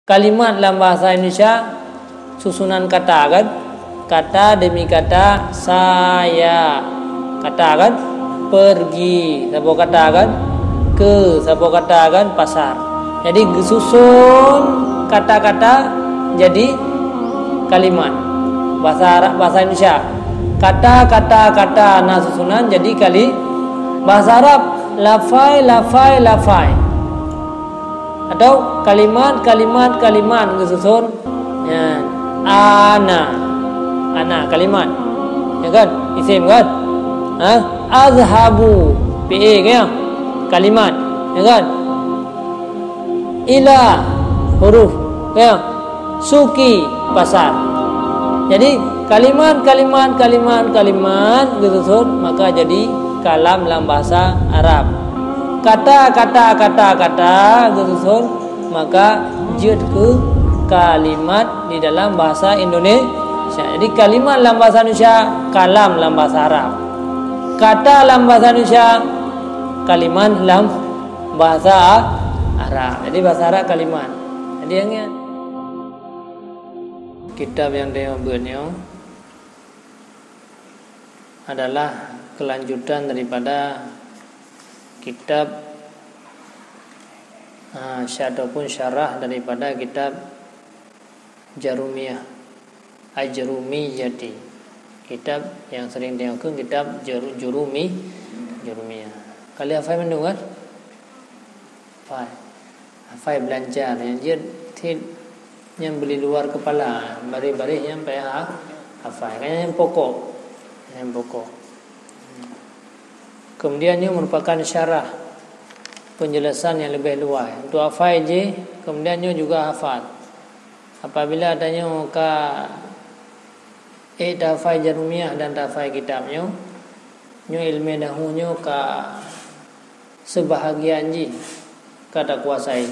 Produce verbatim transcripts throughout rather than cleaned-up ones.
Kalimat lam bahasa Indonesia susunan kata, kan? Kata demi kata, saya. Kata, kan? Pergi. Saboh kata, kan? Ke. Saboh kata, kan? Pasar. Jadi, geususun kata-kata jadi kalimat. Bahasa Arab, bahasa Indonesia. Kata, kata, kata na susunan jadi kali-, bahasa Arab, lafai, lafai, lafai. Atau kalimat, kalimat, kalimat geususun. Ya. Ana. Ana, kalimat. Ya, kan? Isim, kan? Ha? Azhabu. Fi'il, kan? Kalimat. Ya, kan? Ila. Huruf. Ya. Suki. Pasar. Jadi, kalimat, kalimat, kalimat, kalimat geususun, maka jadi kalam lam bahasa Arab. Kata, kata, kata, kata geususun, maka jeuet keu kalimat di dalam bahasa Indonesia. Jadi, kalimat lam bahasa Indonesia, kalam lam bahasa Arab. Kata lam bahasa Indonesia, kalimat lam bahasa Arab. Jadi, bahasa Arab kalimat. Jadi, nyang nyan. Kitab nyang tanyoe beuet nyoe adalah kelanjutan daripada kitab, ah, sya-, ataupun syarah daripada kitab Jarumiyah, Ajrumiyati. Kitab nyang sering tanyoe kheun kitab Jaru-, Jurumi, Jurumiyah. Ka lheueh hafai mandum, kan? Hafai. Hafai beulanca nyang jeuet cit nyang beu di luar keupala, baréh-baréh nyang payah ha-, hafai. Kan nyang pokok. Nyang pokok. Kemudian nyoe merupakan syarah, penjelasan yang lebih luas. Untuk hafai jih, kemudian nyoe juga hafal. Apabila tanyoe ka ék tahafai Jarumiyah dan tahafai kitab nyoe, nyoe ilmu nahwu nyoe ka sebahagian jih ka takuasai.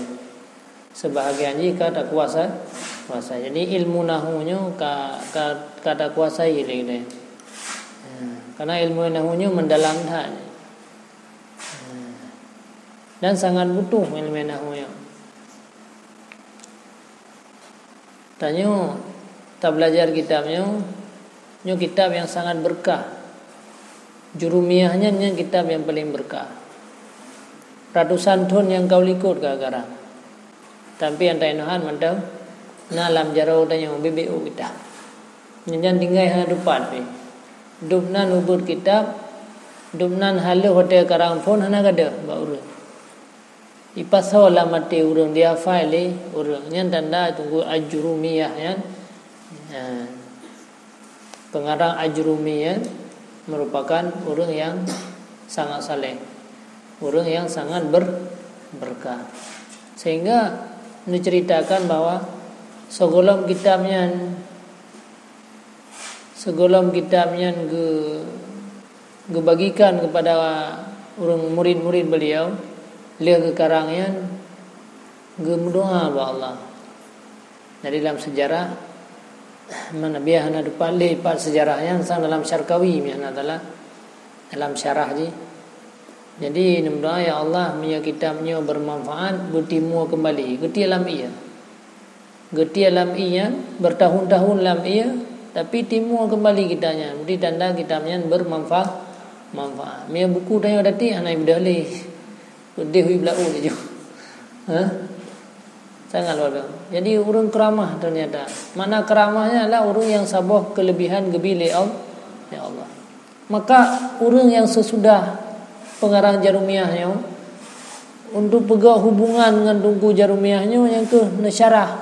Sebahagian jih ka takuasa-, kuasai. Jadi, ilmu nahwu nyoe ka, ka, ka takuasai lé geutanyoe. Ha, karena ilmu nahwu nyoe mendalam that. Ha. Dan sangat butuh ilmu nahwu nyoe. Tanyoe tabelajar kitab nyoe, nyoe kitab nyang sangat berkah. Jurumiyah nyan, nyan kitab nyang paling berkah. Ratusan thon nyang ka u likot ka garang. Tapi nyang taingat mantong na lam jaroe tanyoe, bibit u kitab. Nyan tinggai hana dupat pih. Dub nan ubit kitab, dub nan haleue watée karang phon hana gadôh bak ureuëng. Ipasoe lam até ureuëng, dihafai lé ureuëng. Nyan tanda Teungku Ajrumiyah nyan. Ha. Pengarang Ajrumi nyan merupakan ureuëng yang sangat saleh, ureuëng yang sangat ber-, berkah. Sehingga diceritakan bahwa sigohlom kitab nyan, sigohlom kitab nyan geu-, geubagikan kepada ureuëng murid-murid beliau, lheueh geukarang nyan, geumeudoá bak Allah. Jadi, dalam sejarah, mana biasa hana teupah lé pat sejarah nyan sang dalam Syarkawi, misalnya dalam, dalam syarah jih. Jadi, neumeudoá, "Ya Allah, meunyoe kitab nyoe bermanfaat, beutimua kembali." Geutiek lam ié. Geutiek lam ié nyan, bertahun-tahun lam ié, tapi timua kembali kitab nyan. Berarti tanda kitab nyan bermanfa-, manfaat. Meunyoe buku tanyoe dati hana ibeudôh lé. Udeh ui blau laju. Ha? Sangat luar biasa. Jadi, ureuëng keramah ternyata. Makna keramahnya adalah ureuëng yang saboh kelebihan geubi lé Al-, lé Allah. Maka, ureuëng yang sesudah pengarang Jarumiyah nyoe, untuk peugah hubungan ngon Teungku Jarumiyah nyoe, nyang keuh neusyarah.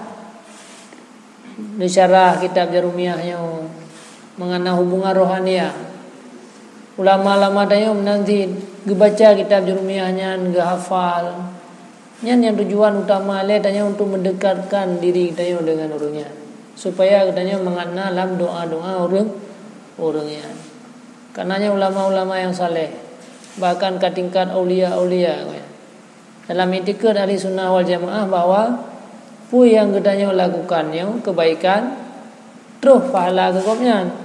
Neusyarah kitab Jarumiyah nyoe mengenai hubungan rohaniah. Ulama-ulama tanyoe meunan cit geubaca kitab Jarumiyah nyan, geuhafal. Nyan nyang tujuan utama lé tanyoe untuk mendekatkan diri tanyoe dengan ureuëng nyan, supaya tanyoe meumakna lam doa-doa ureuëng, ureuëng nyan. Karena nyan ulama-ulama nyang saleh, bahkan ka tingkat aulia-aulia. Dalam itikad Ahli Sunnah wal Jamaah bahwa peue nyang geutanyoe lakukan nyoe keubaikan, troh pahala keu gobnyan.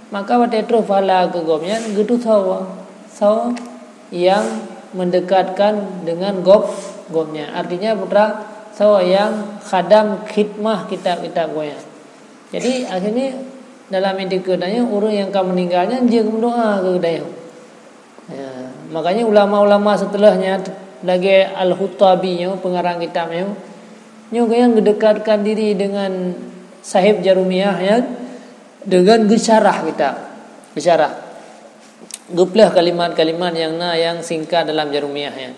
Maka watée troh pahala keu gobnyan, geutusoe soe nyang meudekatkan deungon gob-, gobnyan. Artinya, putra, Soe nyang khadam khidmah kitab-kitab gobnyan. Jadi, akhirnya dalam itikeuet tanyoe, ureuëng nyang ka meuninggai nyan jeuet meudoa keu geutanyoe. Ya, makanya ulama-ulama setelah nyan, lagée Al-Khattabi nyoe, pengarang kitab nyoe, nyoe gobnyan geudekatkan diri dengan sahib Jarumiyah nyan dengan geusyarah kitab. Geusyarah. Geupleh kalimat-kalimat nyang na nyang singkat dalam Jarumiyah nyan.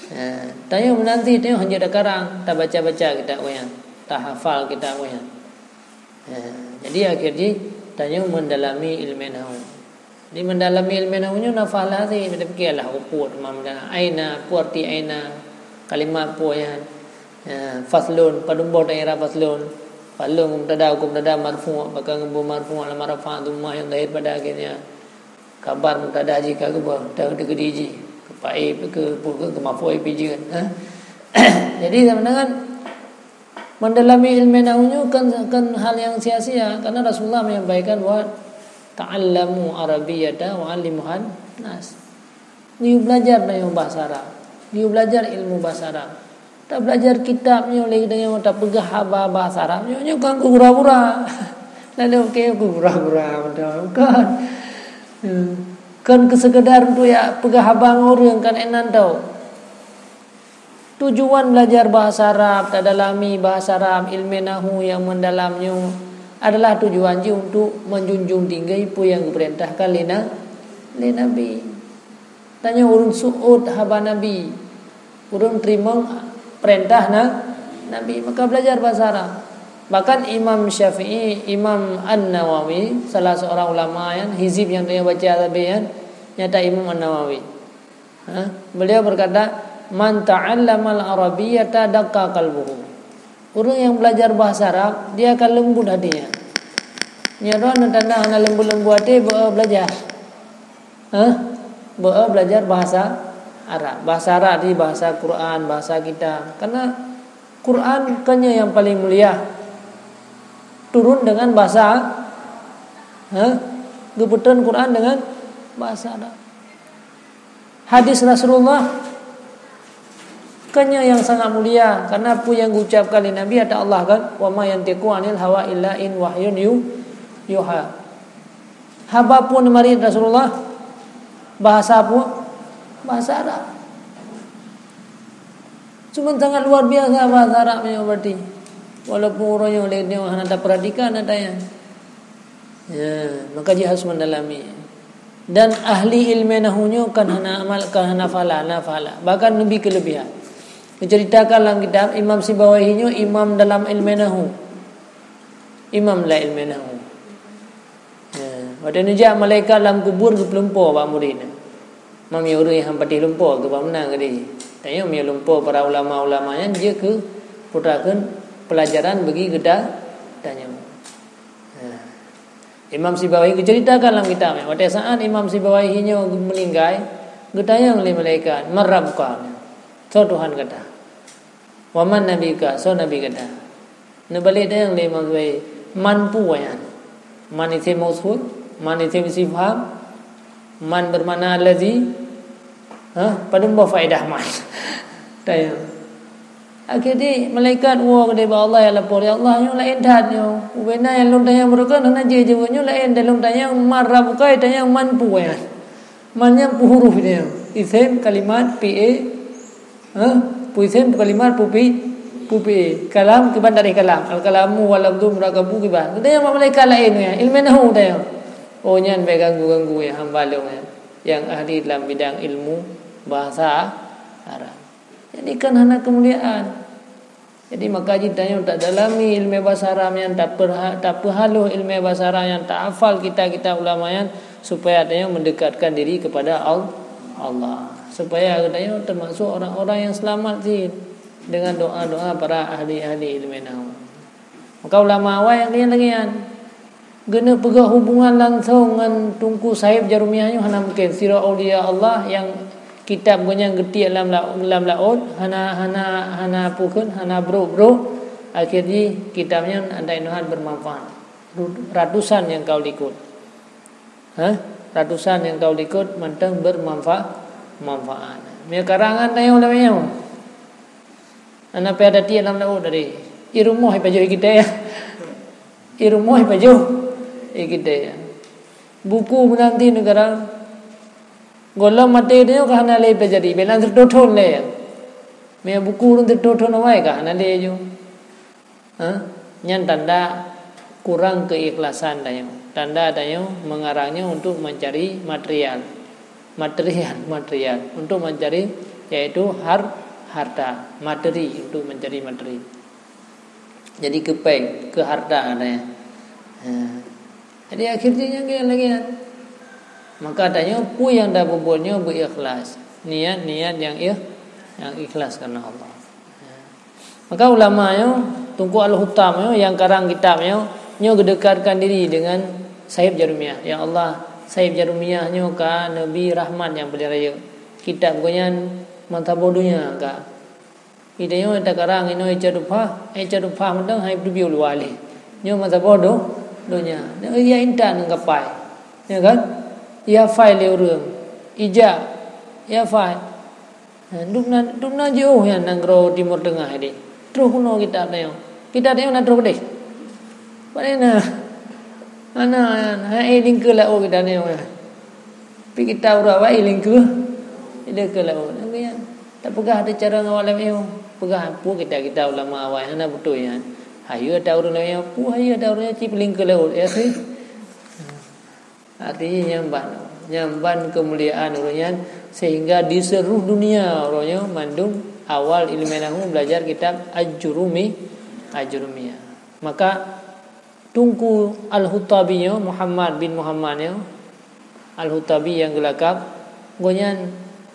Ya, tanyoe meunanti tanyoe hanjeuet takarang, tabaca-baca kitab gobnyan, tahafal kitab gobnyan. Ya, jadi akhir jih tanyoe mendalami ilmu nahwu. Di mendalami ilmu nahwu nyoe nafah lazim, tapi pikilah upu teuma meunan. Aina, peue arti aina, kalimat peue nyan. Ya, faslun, padum boh daerah faslun. Faslun mubtada, hukum mubtada marfu', baka ngon marfu' alamat rafa', dhammah nyang zahir pada akhirnya. Khabar mubtada jih ka geuboh, teukeudi jih. Keu fa'il, keu, keu, keu maf'ul, pijeuen, ha? Jadi, sama dengan mendalami ilmu nahwu nyoe kan, kan hal yang sia-sia, karena Rasulullah menyampaikan bahwa, "Ta'allamu arabiyyata wa 'allimuhan nas." Geuyue belajar tanyoe bahasa Arab. Geuyue belajar ilmu bahasa Arab. Tabeulajar kitab nyoe lé tanyoe, tapeugah haba bahasa Arab nyoe, nyoe kon keu gura-gura. Lalu keu gura-gura beutôi, kon. Hmm. Kon keu sekedar untuk ya peugah haba ngon ureuëng, kon inan tau. Tujuan belajar bahasa Arab, tadalami bahasa Arab, ilmu nahwu nyang mendalam nyoe adalah tujuan jih untuk menjunjung tinggi peue nyang geupeurintahkan lé na-, lé Nabi. Tanyoe ureuëng seuôt haba Nabi, ureuëng teurimong peurintah na-, Nabi, maka belajar bahasa Arab. Bahkan Imam Syafi'i, Imam An-Nawawi, salah seorang ulama nyan, hizib nyang tanyoe baca sabe nyan, nyata Imam An-Nawawi. Ha? Beliau berkata, "Man ta'allamal arabiyyata daqqa qalbuhu." Ureuëng yang belajar bahasa Arab, dia akan lembut hatinya. Nyoe droe na tanda hana lembut-lembut até, beu belajar. Hah? Beu belajar bahasa Arab. Bahasa Arab di bahasa Quran, bahasa kita. Karena Quran kan nyoe yang paling mulia. Turun dengan bahasa, hah? Geupeutrön Quran dengan bahasa Arab. Hadis Rasulullah kan nyoe yang sangat mulia, karena peue nyang geucapkan lé Nabi ata Allah kan, "Wa ma yantiqu 'anil hawa illa in wahyun yu-, yuha." Haba peue marit Rasulullah, bahasa peue? Bahasa Arab. Cuma sangat luar biasa bahasa Arab nyoe berarti. Walaupun uroe nyoe lé nyoe hana taperhatikan ata nyan. Ya, maka jih harus mendalami. Dan ahli ilmu nahwu nyoe kan hana amal, kan hana fala, hana fala. Bahkan lebih kelebihan. Diceritakan lam kitab, Imam Sibawaihi nyoe imam dalam ilmu nahwu. Imam dalam ilmu nahwu. Ya, watée neujak malaikat lam kubur geupeulumpo bak murit nyan. Meunyoe ureuëng nyang patéh lumpo, keu bak meunan geude. Tanyoe meunyoe lumpo para ulama-ulama nyan jeuet keu putra kheun pelajaran bagi geuta tanyoe. Nah, Imam Sibawaihi geuceuritakan lam kitab nyan, watée saát Imam Sibawaihi nyoe meuninggai, geutanyong lé malaikat, "Man rabbuka?" Soe Tuhan gata? "Wa man nabiyuka?" Soe nabi gata? Neubalek tanyong lé Imam Sibawaihi, "Man peue nyan?" Man isem mausul, man isem istifham, man bermakna allazi, ha, padum boh faedah man. Tanyong. Akhé jih malaikat woe keudeh bak Allah nyang lapor, "Ya Allah, nyoe laén that nyoe. Ubena nyang lôn tanyong baroe kan hana jeuet jaweueb, nyoe laén, dan lôn tanyong man rabbuka, tanyong man peue nyan. Man nyan peue huruf nyan. Isem, kalimat, fi'il, ha? Peue isem, peue kalimat, peue fi-, peue fi'il. Kalam, kiban tarikh kalam. Al-kalamu wal lafzu murakkabu kiban." Tanyong bak malaikat laén nyan. Ilmu nahwu tanyong. Oh, nyan bèk ganggu-ganggu ya hamba lôn nyan. Nyang ahli dalam bidang ilmu bahasa Arab. Jadi kan hana keumuliaan. Jadi maka jih tanyoe tadalami ilmu bahasa Arab nyan, tapeurha-, tapeuhaloh ilmu bahasa Arab nyan, tahafal kitab-kitab ulama nyan, supaya tanyoe mendekatkan diri kepada Al-, Allah. Supaya tanyoe termasuk orang-orang yang selamat cit dengan doa-doa para ahli-ahli ilmu nahwu. Maka ulama awai nyang lagèe nyan. Geuneuk peugah hubungan langsong ngon Teungku Sahib Jarumiyah nyoe hana mungken. Sidroe aulia Allah nyang kitab geuh nyan geutiek lam la-, lam laôt, hana, hana, hana peue kheun, hana brôk-brôk. Akhé jih kitab nyan andai neuhan bermanfaat. Ru-, ratusan nyang ka u likot. Hah? Ratusan nyang ka u likot mantong bermanfa-, manfaat. Meunyoe karangan tanyoe lagèe nyoe. Hana payah tatiek lam laôt tadi. I rumoh ipajoh i kitab. I rumoh ipajoh i kitab. Buku meunan ti neukarang. Gohlom maté tanyoe ka hana lé teujadi, bèk na siratoh thon lé. Meunyoe buku ureueng siratoh thon awai ka hana lé ju. Ha? Nyan tanda kurang keikhlasan tanyoe. Tanda tanyoe mengarang nyoe untuk mencari material. Material, material. Untuk mencari, yaitu har-, harta. Materi, untuk mencari materi. Jadi keu pèng, keu harta tanyoe. Ha. Jadi akhir jih nyang lagèe nyan. Maka tanyoe peue nyang tapeubuet nyoe beu ikhlas. Niat-niat nyang ikh-, nyang ikhlas karena Allah. Maka ulama nyoe, Teungku Al-Huttam nyoe, nyang karang kitab nyoe, nyoe geudekatkan diri dengan Sahib Jarumiyah. Ya Allah, Sahib Jarumiyah nyoe ka Nabi Rahmat nyang paleng rayeuk. Kitab gobnyan meusaboh donya ka. Ide nyoe takarang inoe icat upah, icat upah mantong hai teubiet luwa lé. Nyoe meusaboh do-, donya. Nyoe ya intat ngon kapai. Ya kan? Ya fai lé ureueng. Ijak. Ya fai. Dum na, dum na jiôh nyan nanggroe Timur Tengah ideh. Troh keunoe kitab tanyoe. Kitab tanyoe na troh keudeh. Pane na? Hana, hai lingkeue laôt kitab tanyoe. Pi kitab ureueng awai lingkeue, lingkeue laôt. Nyan tapeugah teuh cara ngon awak lam ilmu. Peugah peue kitab-kitab ulama awai hana beutôi nyan. Hayeue ata ureueng lam ilmu, peue hayeue ata ureueng nyan cit lingkeue laôt. Ya sih. Artinya nyan ban, nyan ban keumuliaan ureueng nyan sehingga di seluruh dunia ureueng nyoe mandum awal ilmu nahu belajar kitab Ajurumi, Ajurumiyah. Maka Teungku Al-Hutabi nyoe, Muhammad bin Muhammad nyoe, Al-Hutabi nyang geulakab, gobnyan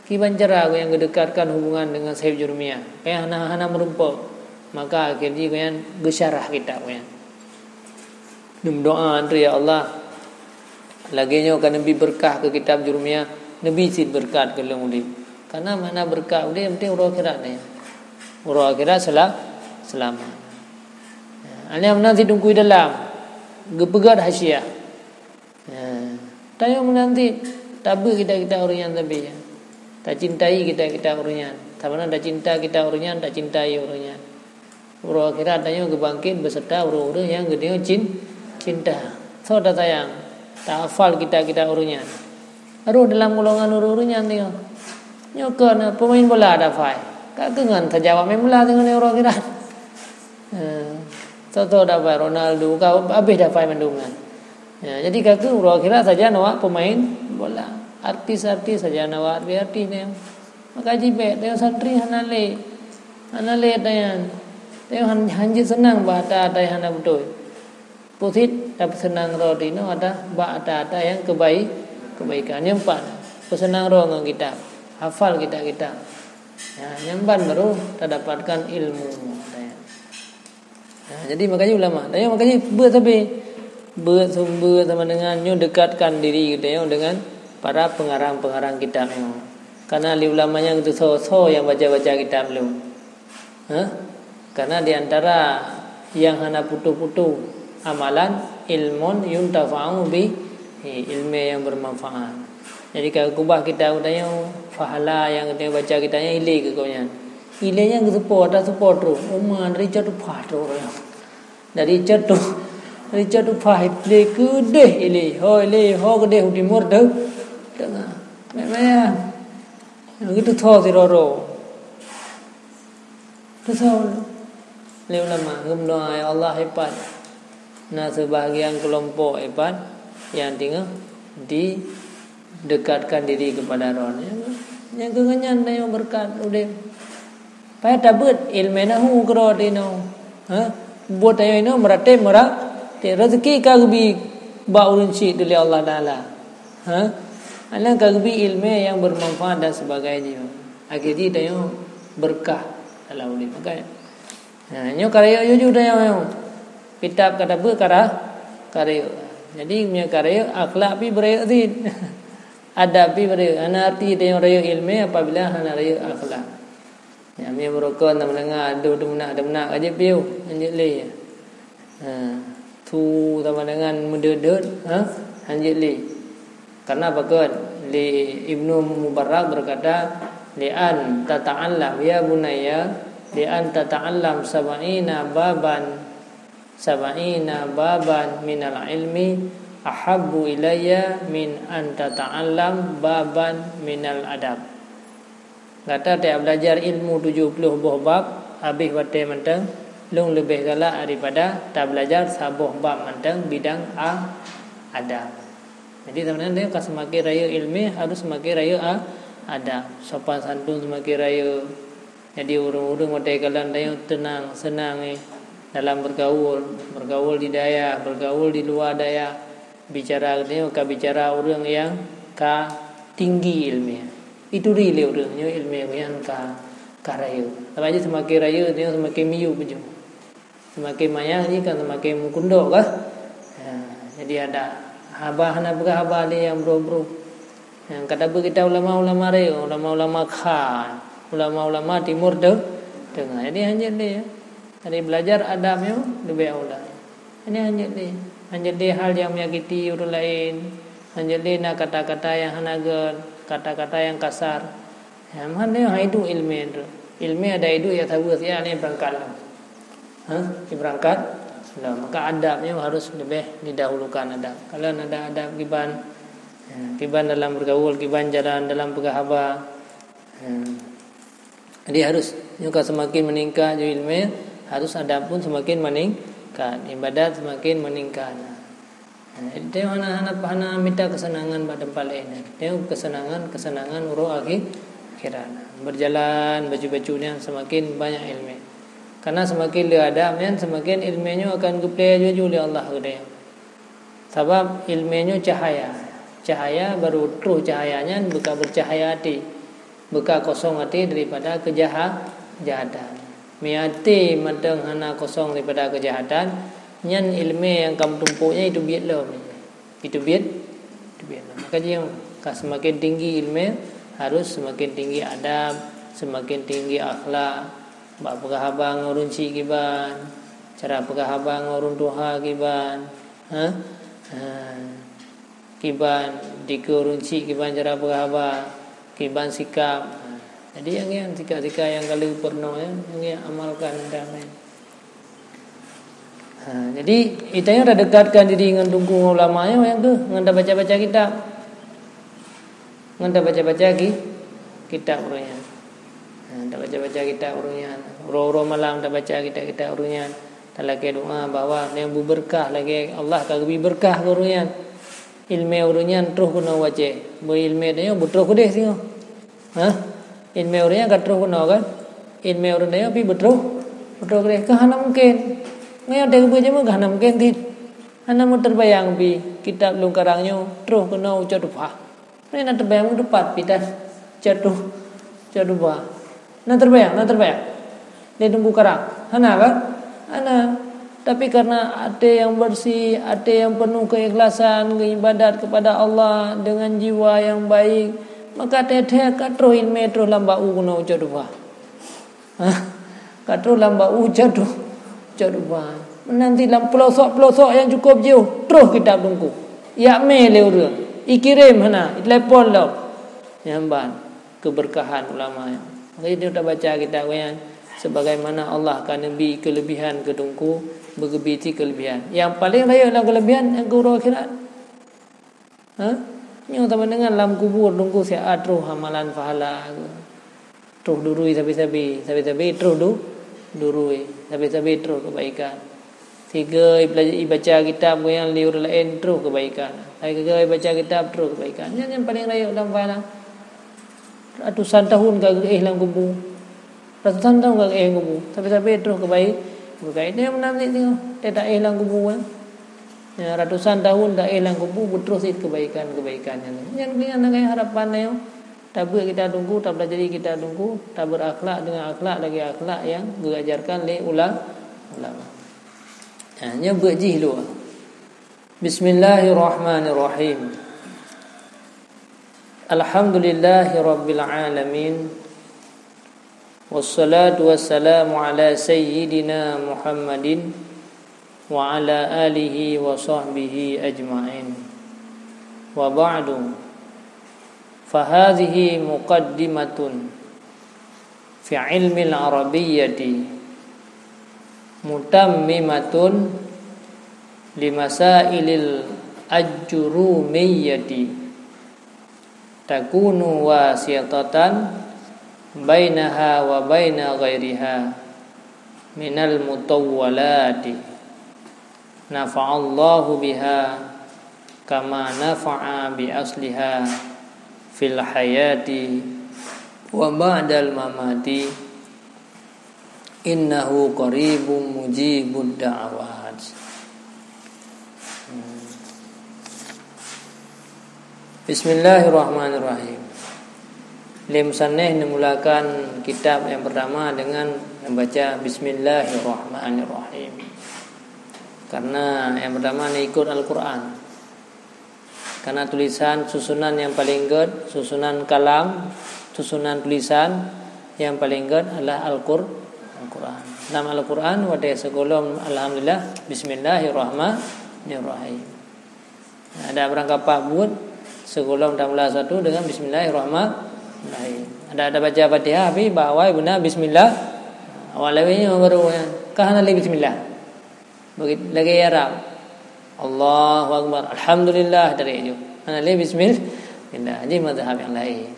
kiban cara gobnyan geudekatkan hubungan dengan Sahib Jurumiyah. Kaya hana, hana meurumpok. Maka akhé jih gobnyan geusyarah kitab gobnyan. Neumeudoa, "Ya Allah, lagée nyoe ka neubi beureukat keu kitab Jurumiyah, neubi cit beureukat keu lôn udeb." Karena makna beureukat udeb, penting uroe akhirat nyan. Uroe akhirat sela-, seulamat. Alhamdulillah, si teungku dalam geupeugét hasiah. Ya. Tanyoe meunan cit, tabeuet kitab-kitab ureueng nyan sabe, ya. Tacintai kitab-kitab ureueng nyan. Saban tacinta kitab ureueng nyan, tacintai ureueng nyan. Uroe akhirat tanyoe geubangkét beserta ureueng-ureueng nyang geutanyoe cin-, cinta. Soe tasayang, tahafal kitab-kitab ureueng nyan. Rôh dalam golongan ureueng-ureueng nyan tanyoe. Nyoe kon peumain bola dafai. Ka keuh ngon saja awak main bola teungoh uroe akhirat. Eh, soe-soe dafai Ronaldo ka habéh dafai mandum nyan. Ya, jadi ka keuh uroe akhirat sajan awak peumain bola. Artis-artis sajan awak artis-artis nyan. Maka jibék, tanyoe santri hana lé. Hana lé ata nyan. Tanyoe han-, hanjeuet seunang bak ata-ata nyang hana beutôi. Peusit tapeuseunang droe tinoe ata bak ata-ata nyang keubai-, keubaikan. Nyang pat, peuseunang droe ngon kitab. Hafal kitab-kitab. Ya, nyan ban baru tadapatkan ilmu. Ya. Ha, jadi makajih ulama, tanyoe makajih beuet sabe. Beuet sumber sama dengan nyoe dekatkan diri geutanyoe dengan para pengarang-pengarang kitab nyoe. Karena lé ulama nyan geuteusoe-soe nyang baca-baca kitab lôn. Ha? Karena di antara nyang hana putôh-putôh amalan, ilmun yuntafa'u bih, ilmu yang bermanfaat. Jadi ka keubah kitab geutanyoe, pahala nyang geutanyoe baca kitab nyan ilée keu gobnyan. Ilée nyan geuseupo, taseupo troh. Uma dari cot upah troh ureueng nyan. Dari cot tu, dari cot upah ilée keudeh ilée. Ho ilée, ho keudeh u timur tu. Tengah. Mek maya. Geuteusoe sidroe-droe. Teusoe lé ulama, geumeudoa, "Ya Allah, hebat." Na seubahagian keulompok hebat nyang teungoh di dekatkan diri keupada Droeneuh. Nyang keu nyan tanyoe beureukat udeb. Payah tabeuet ilmu nahu keudroe tinoe. Ha? Buet tanyoe inoe meuratéb, meuratéb. Rezeki ka geubi bak ureueng syik lé Allah Taala. Ha? Aneuk ka geubi ilmu nyang bermanfaat dan sebagainya. Akhé jih tanyoe beureukat dalam udeb. Makanya, ha, nyoe karya juju tanyoe nyoe. Kitab ka tabeuet kara-, karya. Jadi, meunyoe karya, akhlak pi beuraya cit. Adab pi beuraya. Hana arti tanyoe raya ilmu apabila hana raya akhlak. Ya, meunyoe beurokon na meunengah, aduh, teumenak-teumenak ka jeuet piôh, hanjeuet lé. Ha, su sama dengan meudeuet-deuet, ha, hanjeuet lé. Karena pakon? Lé Ibnu Mubarak berkata, "Li an tata'allam, ya bunayya, "Li an tata'allam sab'ina baban, sab'ina baban minal ilmi ahabbu ilayya min an tata'allam baban minal adab." Gata tajak belajar ilmu tujoh ploh boh bab, habéh watée mantong, lôn leubeh galak daripada tabeulajar saboh bab mantong bidang a-, adab. Jadi, sebenarnya ka semakin rayeuk ilmu, harus semakin rayeuk a-, adab. Sopan santun semakin rayeuk. Jadi, ureuëng-ureuëng watée kalon tanyoe teunang, seunang, eh, dalam bergaul, bergaul di dayah, bergaul di luwa dayah. Bicara geutanyoe ka bicara ureuëng nyang ka tinggi iéleumé. Ituri lé ureuëng nyoe iéleumé geuh nyan ka, ka rayeuk. Sabab jih seumaken rayeuk, tanyoe seumaken miyueb jih. Seumaken manyang jih kan seumaken meukundok kah? Ha, jadi ada haba hana peugah haba lé nyang broh-broh. Nyang ka tabeuet kitab ulama-ulama rayeuk, ulama-ulama kha, ulama-ulama Timur Teu-, Teungoh. Jadi hanjeuet lé, ya. Jadi belajar adab nyoe leubeh aula. Ini hanjeuet lé. Hanjeuet lé hal nyang menyakiti ureuëng laén. Hanjeuet lé na kata-kata nyang hana gét, kata-kata nyang kasar. Ya, meuhan nyoe hai duek iéleumé tu. Iéleumé ada iduek nyang sabe siat ni berangkat lom. Ha? Di berangkat lom. Maka adab nyoe harus leubeh didahulukan adab. Kalau ada adab kiban, ya, kiban dalam bergaul, kiban jalan dalam peugah haba. Ya. Jadi harus nyoe ka seumaken meuningkat ju iéleumé, harus adab pun seumaken meuningkat, iébadat seumaken meuningkat. Nah, jadi tanyoe hana, hana, hana mita keuseunangan bak teumpat laén. Tanyoe keuseunangan, keuseunangan uroe akhi-, akhirat. Berjalan bacut-bacut nyan seumaken banyak iéleumé. Karena seumaken le adab nyan, seumaken iéleumé nyoe akan geupeuleubeh laju lé Allah keu tanyoe. Sabab iéleumé nyoe cahya. Cahya baru troh cahya nyan beuka beucahya até. Beuka kosong até daripada keujaha-, kejahatan. Meunyo até mantong hana kosong daripada kejahatan, nyan iéleumé nyang ka meutumpôk nyan iteubiet lom. Iteubiet, iteubiet lom. Maka jih ka seumaken tinggi iéleumé, harus seumaken tinggi adab, seumaken tinggi akhlak. Bak peugah haba ngon ureuëng chik kiban, cara peugah haba ngon ureuëng tuha kiban, ha? Ha. Kiban dikeue ureuëng chik, kiban cara peugah haba, kiban sikap. Ha. Jadi, nyang nyan sikap-sikap nyang ka lheueh peurunoe, ya, nyang nyan amalkan dan lain. Ha, jadi, tanyoe tadekatkan diri ngon teungku, ngon ulama nyoe, nyang keuh ngon tabaca-baca kitab. Ngon tabaca-baca ki-, kitab ureuëng nyan. Ha, tabaca-baca kitab ureuëng nyan. Uroe-uroe malam tabaca kitab-kitab ureuëng nyan. Talakée doa bahwa nyang beubeureukat lagée Allah ka geubri beureukat keu ureuëng nyan. Iéleumé ureuëng nyan troh keunoe u Aceh. Beu iéleumé tanyoe beutroh keudeh singoh. Ha? Iéleumé ureuëng nyan ka troh keunoe kan? Iéleumé ureuëng tanyoe pih beutroh, beutroh keudeh. Keu hana mungken. Ngon nyang teukeubeuet jameun keu hana mungken cit. Hana meuteurbayang pih kitab lôn karang nyoe troh keunoe u Cot Tufa. Hana teubayang meutupat pih tan. Cot Tu-, Cot Tufa. Na teubayang, na teubayang. Lé teungku karang. Hana kan? Hana. Tapi karena até nyang bersih, até nyang penuh keikhlasan, geuibadat kepada Allah dengan jiwa nyang baik, maka thee-thee ka troh iéleumé troh lam bak u keunoe u Cot Tufa. Ha? Ka troh lam bak u Cot Tu-, Cot Tufa. Meunan cit lam peulosok-peulosok nyang cukôp jiôh, troh kitab teungku. Jak mé lé ureuëng. Ikirém hana, itelepon lom. Nyan ban. Keubeurkahan ulama nyan. Maka jih tabaca kitab nyan, sebagaimana Allah ka neubri keuleubihan keu teungku, beugeubri cit keuleubihan. Nyang paleng rayeuk lam keuleubihan nyang keu uroe akhirat. Ha? Nyoe sama dengan lam kubur teungku siat troh amalan pahala. Troh durui sabe-sabe, sabe-sabe troh du-, durui, sabe-sabe troh keubaikan. Sigoe ibaca kitab gobnyan lé ureuëng laén troh keubaikan. Sigoe ibaca kitab troh keubaikan. Nyan nyang paleng rayeuk lam pahala. Ratusan tahun ka geuéh lam kubu. Ratusan tahun ka geuéh lam kubu. Sabe-sabe troh keubai-, keubai. Nyan meunan cit singoh. Teuka éh lam kubu kan. Ya, ratusan tahun ka éh lam kubu, beutroh cit keubaikan-keubaikan nyan. Nyan, nyan lagée harapan nyoe. Tabeuet kitab teungku, tabeulajari kitab teungku, taberakhlak dengan akhlak lagée akhlak nyang geuajarkan lé ula-, ulama. Ha, nyoe beuet jih lôn. Bismillahirrahmanirrahim. Alhamdulillahirabbil alamin. Wassalatu wassalamu ala sayyidina Muhammadin wa ala alihi wa sahbihi ajma'in. Wa ba'du. Fahadhihi muqaddimatun fi ilmil arabiyyati mutammimatun limasailil ajrumiyyati takunu wasitatan bainaha wa baina ghairiha minal mutawwalati. Nafa'allahu biha kama nafa'a bi asliha fil hayati wa ba'dal mamati. Innahu qaribun mujibud da'awat. Bismillahirrahmanirrahim. Lé musannif memulakan kitab yang pertama dengan membaca Bismillahirrahmanirrahim. Karena yang pertama ni ikut Al-Quran. Karena tulisan susunan yang paling gét, susunan kalam, susunan tulisan yang paling gét adalah Al-Qur-, Al-Quran. Dalam Al-Quran, watée sigohlom Alhamdulillah, Bismillahirrahmanirrahim. Ada barangkapat buet, sigohlom tamula satu dengan Bismillahirrahmanirrahim. Ada, ada baca Fatihah, tapi bak awai beuna Bismillah. Awai lawénya baru, ka hana lé Bismillah. Bagi, lagée Arab. Allahu Akbar, Alhamdulillah, dari itu. Hana lé Bismillah. Jadi mazhab yang lain.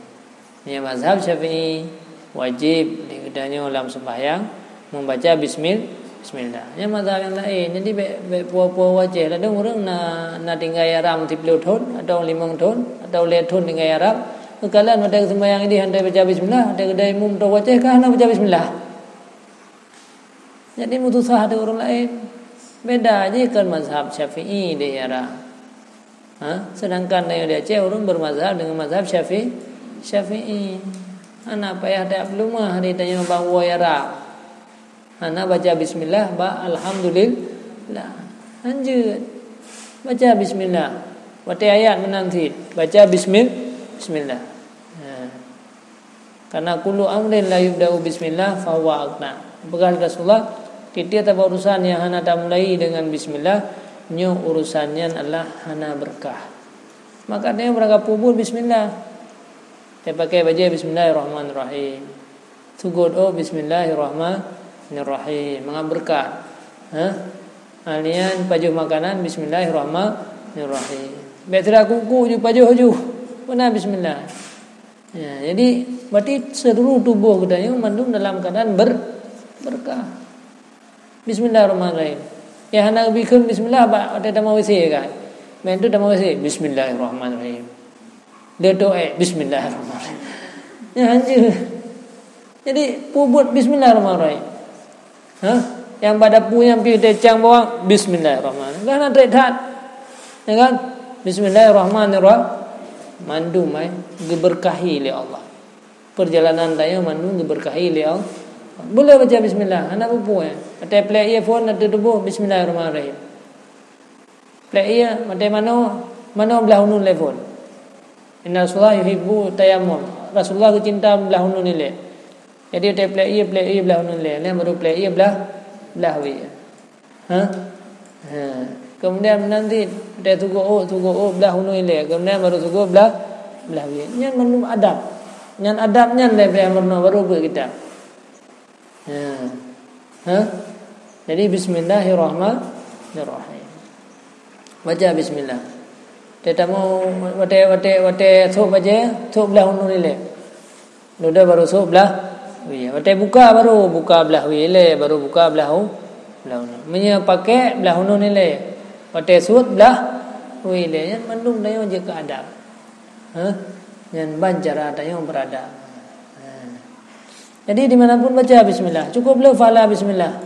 Nyang mazhab Syafi'i, wajib di geutanyoe lam sembahyang membaca bismil-, bismillah. Nyang mazhab yang lain, jadi bèk, bèk puwoe-puwoe wajéh. Ladôm ureuëng na, na tinggai Arab siplôh thon, atau limong thon, atau lhèe thon tinggai Arab. Keukalan watée sembahyang idéh hana baca bismillah, watée geutanyoe imum atau wajéh ka hana baca bismillah. Jadi meususah di ureuëng laén. Beda jih kon mazhab Syafi'i di Arab. Ha? Sedangkan di Aceh ureuëng bermazhab dengan mazhab Syafi-, Syafi'i. Hana payah tajak peuleumah di tanyoe bak woe Arab. Hana baca bismillah bak alhamdulillah. Lanjut. Baca bismillah. Watée ayat meunan cit, baca bismil-, bismillah. Ha. Karena kullu amrin la yubda'u bismillah fahuwa aqta'. Peugah Rasulullah, tiep-tiep urusan nyang hana tamulai dengan bismillah, nyoe urusan nyan adalah hana berkah. Maka tanyoe beurangkapeue buet bismillah. Tapakai bajée bismillahirrahmanirrahim. Sugôt ôk bismillahirrahmanirrahim. Mangat berkat. Ha? Hal nyan pajoh makanan bismillahirrahmanirrahim. Bèk sira kuku ju pajoh ju. Beuna bismillah. Ya, jadi, berarti seluruh tuboh geutanyoe mandum dalam keadaan ber-, berkah. Bismillahirrahmanirrahim. Ya, hana bikheun bismillah bak watée tamong WC kan. Main tu tamong WC, bismillahirrahmanirrahim. Dia doa, bismillahirrahmanirrahim. Ya, hanjeuet. Jadi, peubuet bismillahirrahmanirrahim. Ha? Nyang bak dapu nyan pih teucang bawang, bismillahirrahmanirrahim. Kan hana trép that. Ya kan? Bismillahirrahmanirrahim. Mandum ai geuberkahi lé Allah. Perjalanan tanyoe mandum geuberkahi lé Allah. Boleh baca bismillah, hana peue-peue. Watée plek earphone ateueh tuboh, bismillahirrahmanirrahim. Plek ie, watée manoe, manoe blah uneuen lé phon. Inna Rasulullah yuhibbu tayammum. Rasulullah geucinta blah uneuen ilée. Jadi watée plek ie, plek ie blah uneuen ilée. Nyan baru plek ie blah, blah wie. Ha? Ha. Kemudian nanti watée sugôt ôk, sugôt ôk blah uneuen ilée. Kemudian baru sugôt blah, blah wie. Nyan mandum adab. Nyan adab nyan lé pih meurunoe baru beuet kitab. Ha. Ha? Jadi bismillahirrahmanirrahim. Baca bismillah. Tetamu watée, watée, watée sôk bajée, sôk blah uneuen ilée. Dudoe baru sôk blah wie. Watée buka baru buka blah wie ilée, baru buka blah u-, blah uneuen. Meunyoe pakék blah uneuen ilée. Watée sôk blah wie ilée. Nyan mandum tanyoe jeuet keu adab. Ha? Nyan ban cara tanyoe beuradab. Ha. Jadi, di mana pun baca bismillah. Cukup le pahala bismillah.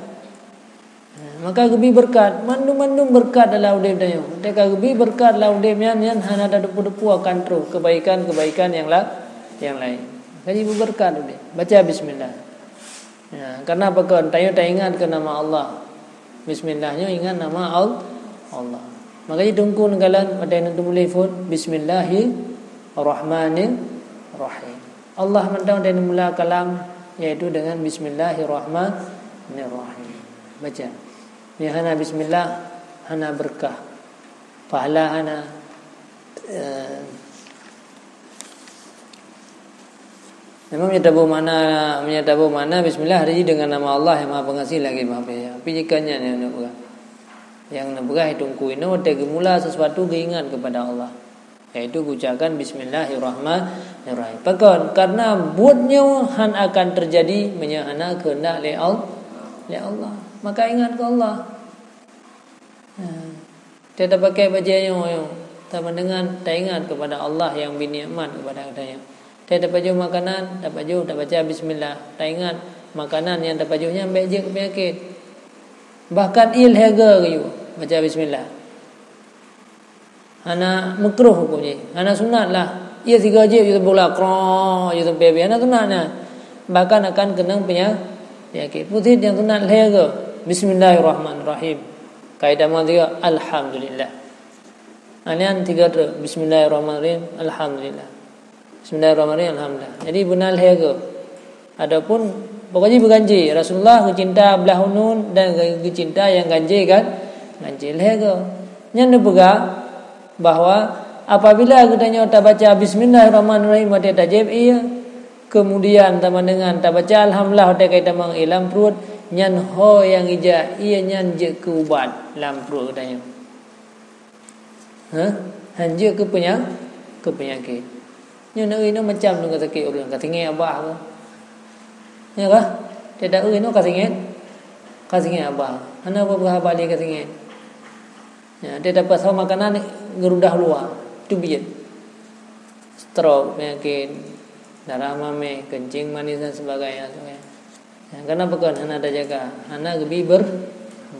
Ha, maka geubi beureukat. Mandum-mandum beureukat dalam udeb tanyoe. Teuka geubi beureukat dalam udeb nyan, nyan hana tateupeue-teupeue akan troh kebaikan-kebaikan nyang la-, nyang laén. Jadi, beubeureukat udeb. Baca bismillah. Ya, karena apa kon? Tanyoe taingat keu nama Allah. Bismillah nyoe ingat nama Al-, Allah. Maka jih teungku neukalon watée neuteumuléh phon, bismillahirrahmanirrahim. Allah mantong watée neumula kalam, yaitu dengan bismillahirrahmanirrahim. Baca. Nyang hana bismillah, hana beureukat. Pahala hana, eh, Memang meunyoe taboh makna, meunyoe taboh makna bismillah, hari dengan nama Allah yang Maha Pengasih lagi Maha Penyayang. Tapi jika nyan nyang neupeugah, nyang neupeugah i teungku inoe, watèe geumula sesuatu geuingat kepada Allah, yaitu geuucapkan bismillahirrahmanirrahim. Pakon? Karena buet nyoe hana akan terjadi meunyoe hana keuheundak lé Al-, lé Allah. Maka ingat keu Allah. Ha. Watèe tapakèk bajèe nyoe, nyoe, sama dengan taingat kepada Allah yang beri nikmat kepada geutanyoe. Watèe tapajoh makanan, tapajoh, tabaca bismillah, taingat makanan nyang tapajoh nyan bèk jeuet keu peunyakét. Bahkan ié lhèe goe geuyue baca bismillah. Hana meukruh huköm jih, hana sunat lah. Ié sigoe jeuet, jeuet bola, krong, jeuet sampai habéh, hana sunat nyan. Bahkan akan keunong peunya-, peunyakét. Peue cit nyang sunat lhèe goe. Bismillahirrahmanirrahim. Ka itamong sigoe, alhamdulillah. Nyan sigoe treuk, bismillahirrahmanirrahim, alhamdulillah. Bismillahirrahmanirrahim, alhamdulillah. Jadi beuna lhèe goe. Adapun pokok jih beuganjé, Rasulullah geucinta blah uneuen dan geucinta nyang ganjé kan, ganjé lhèe goe. Nyan neupeugah bahwa apabila geutanyoe tabaca bismillahirrahmanirrahim watèe tajieb ié, kemudian sama dengan tabaca alhamdulillah watèe ka itamong ié lam pruet, nyan ho nyang ijak ié nyan jeuet keu ubat lam pruet geutanyoe. Ha? Hanjeuet keu peunya-, keu peunyakét. Nyoe na inoe macam lôn ka sakét ureueng, ka singét abah ke. Ya kah? Tidak inoe ka singét, ka singét abah. Hana peugah abah lé ka singét. Ya, dia dapat sama makanan gerudah luar. Itu biet. Stroke, penyakit darah mameh, kencing manis dan sebagainya. Ya, karena pakon hana tajaga, hana geubi ber-,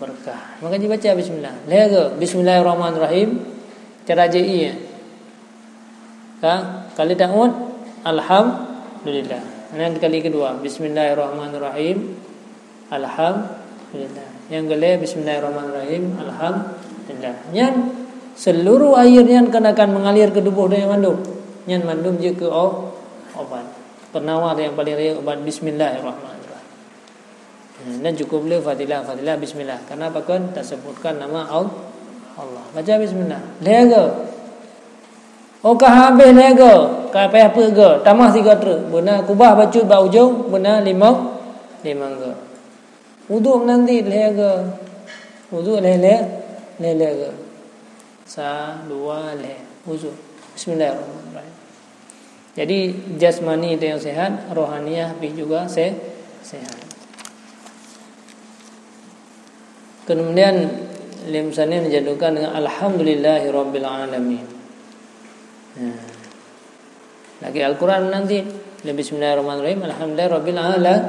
berkah. Maka jibaca bismillah. Lhèe goe, bismillahirrahmanirrahim. Cara jih ié. Ka, kali taut, alhamdulillah. Nyan kali keudua, bismillahirrahmanirrahim. Alhamdulillah. Nyang keulhèe, bismillahirrahmanirrahim. Alhamdulillah. Nyan seluruh air nyan kan akan mengalir ke tubuh dia mandum. Nyan mandum jeuet keu o-, obat. Penawar yang paling raya obat bismillahirrahmanirrahim. Dan cukup le Fatihah, Fatihah bismillah. Karena apa kan? Tersebutkan nama Al-, Allah. Baca bismillah. Lhèe goe. Oh, ka habéh lhèe goe, ka payah peuet goe, tamah sigoe treuk. Beuna kubah bacut bak ujong, beuna limong, limong goe. Wudhu meunan cit lhèe goe. Wudhu lhèe-lhèe, lhèe-lhèe goe. Sa, dua, lhèe. Wudhu. Bismillahirrahmanirrahim. Jadi, jasmani tanyoe sehat, rohaniah pih juga se-, sehat. Kemudian, lé musannif dijatuhkan dengan alhamdulillahirabbil alamin. Nah. Lagi Al-Quran nanti, lé bismillahirrahmanirrahim, alhamdulillahirabbil ala-,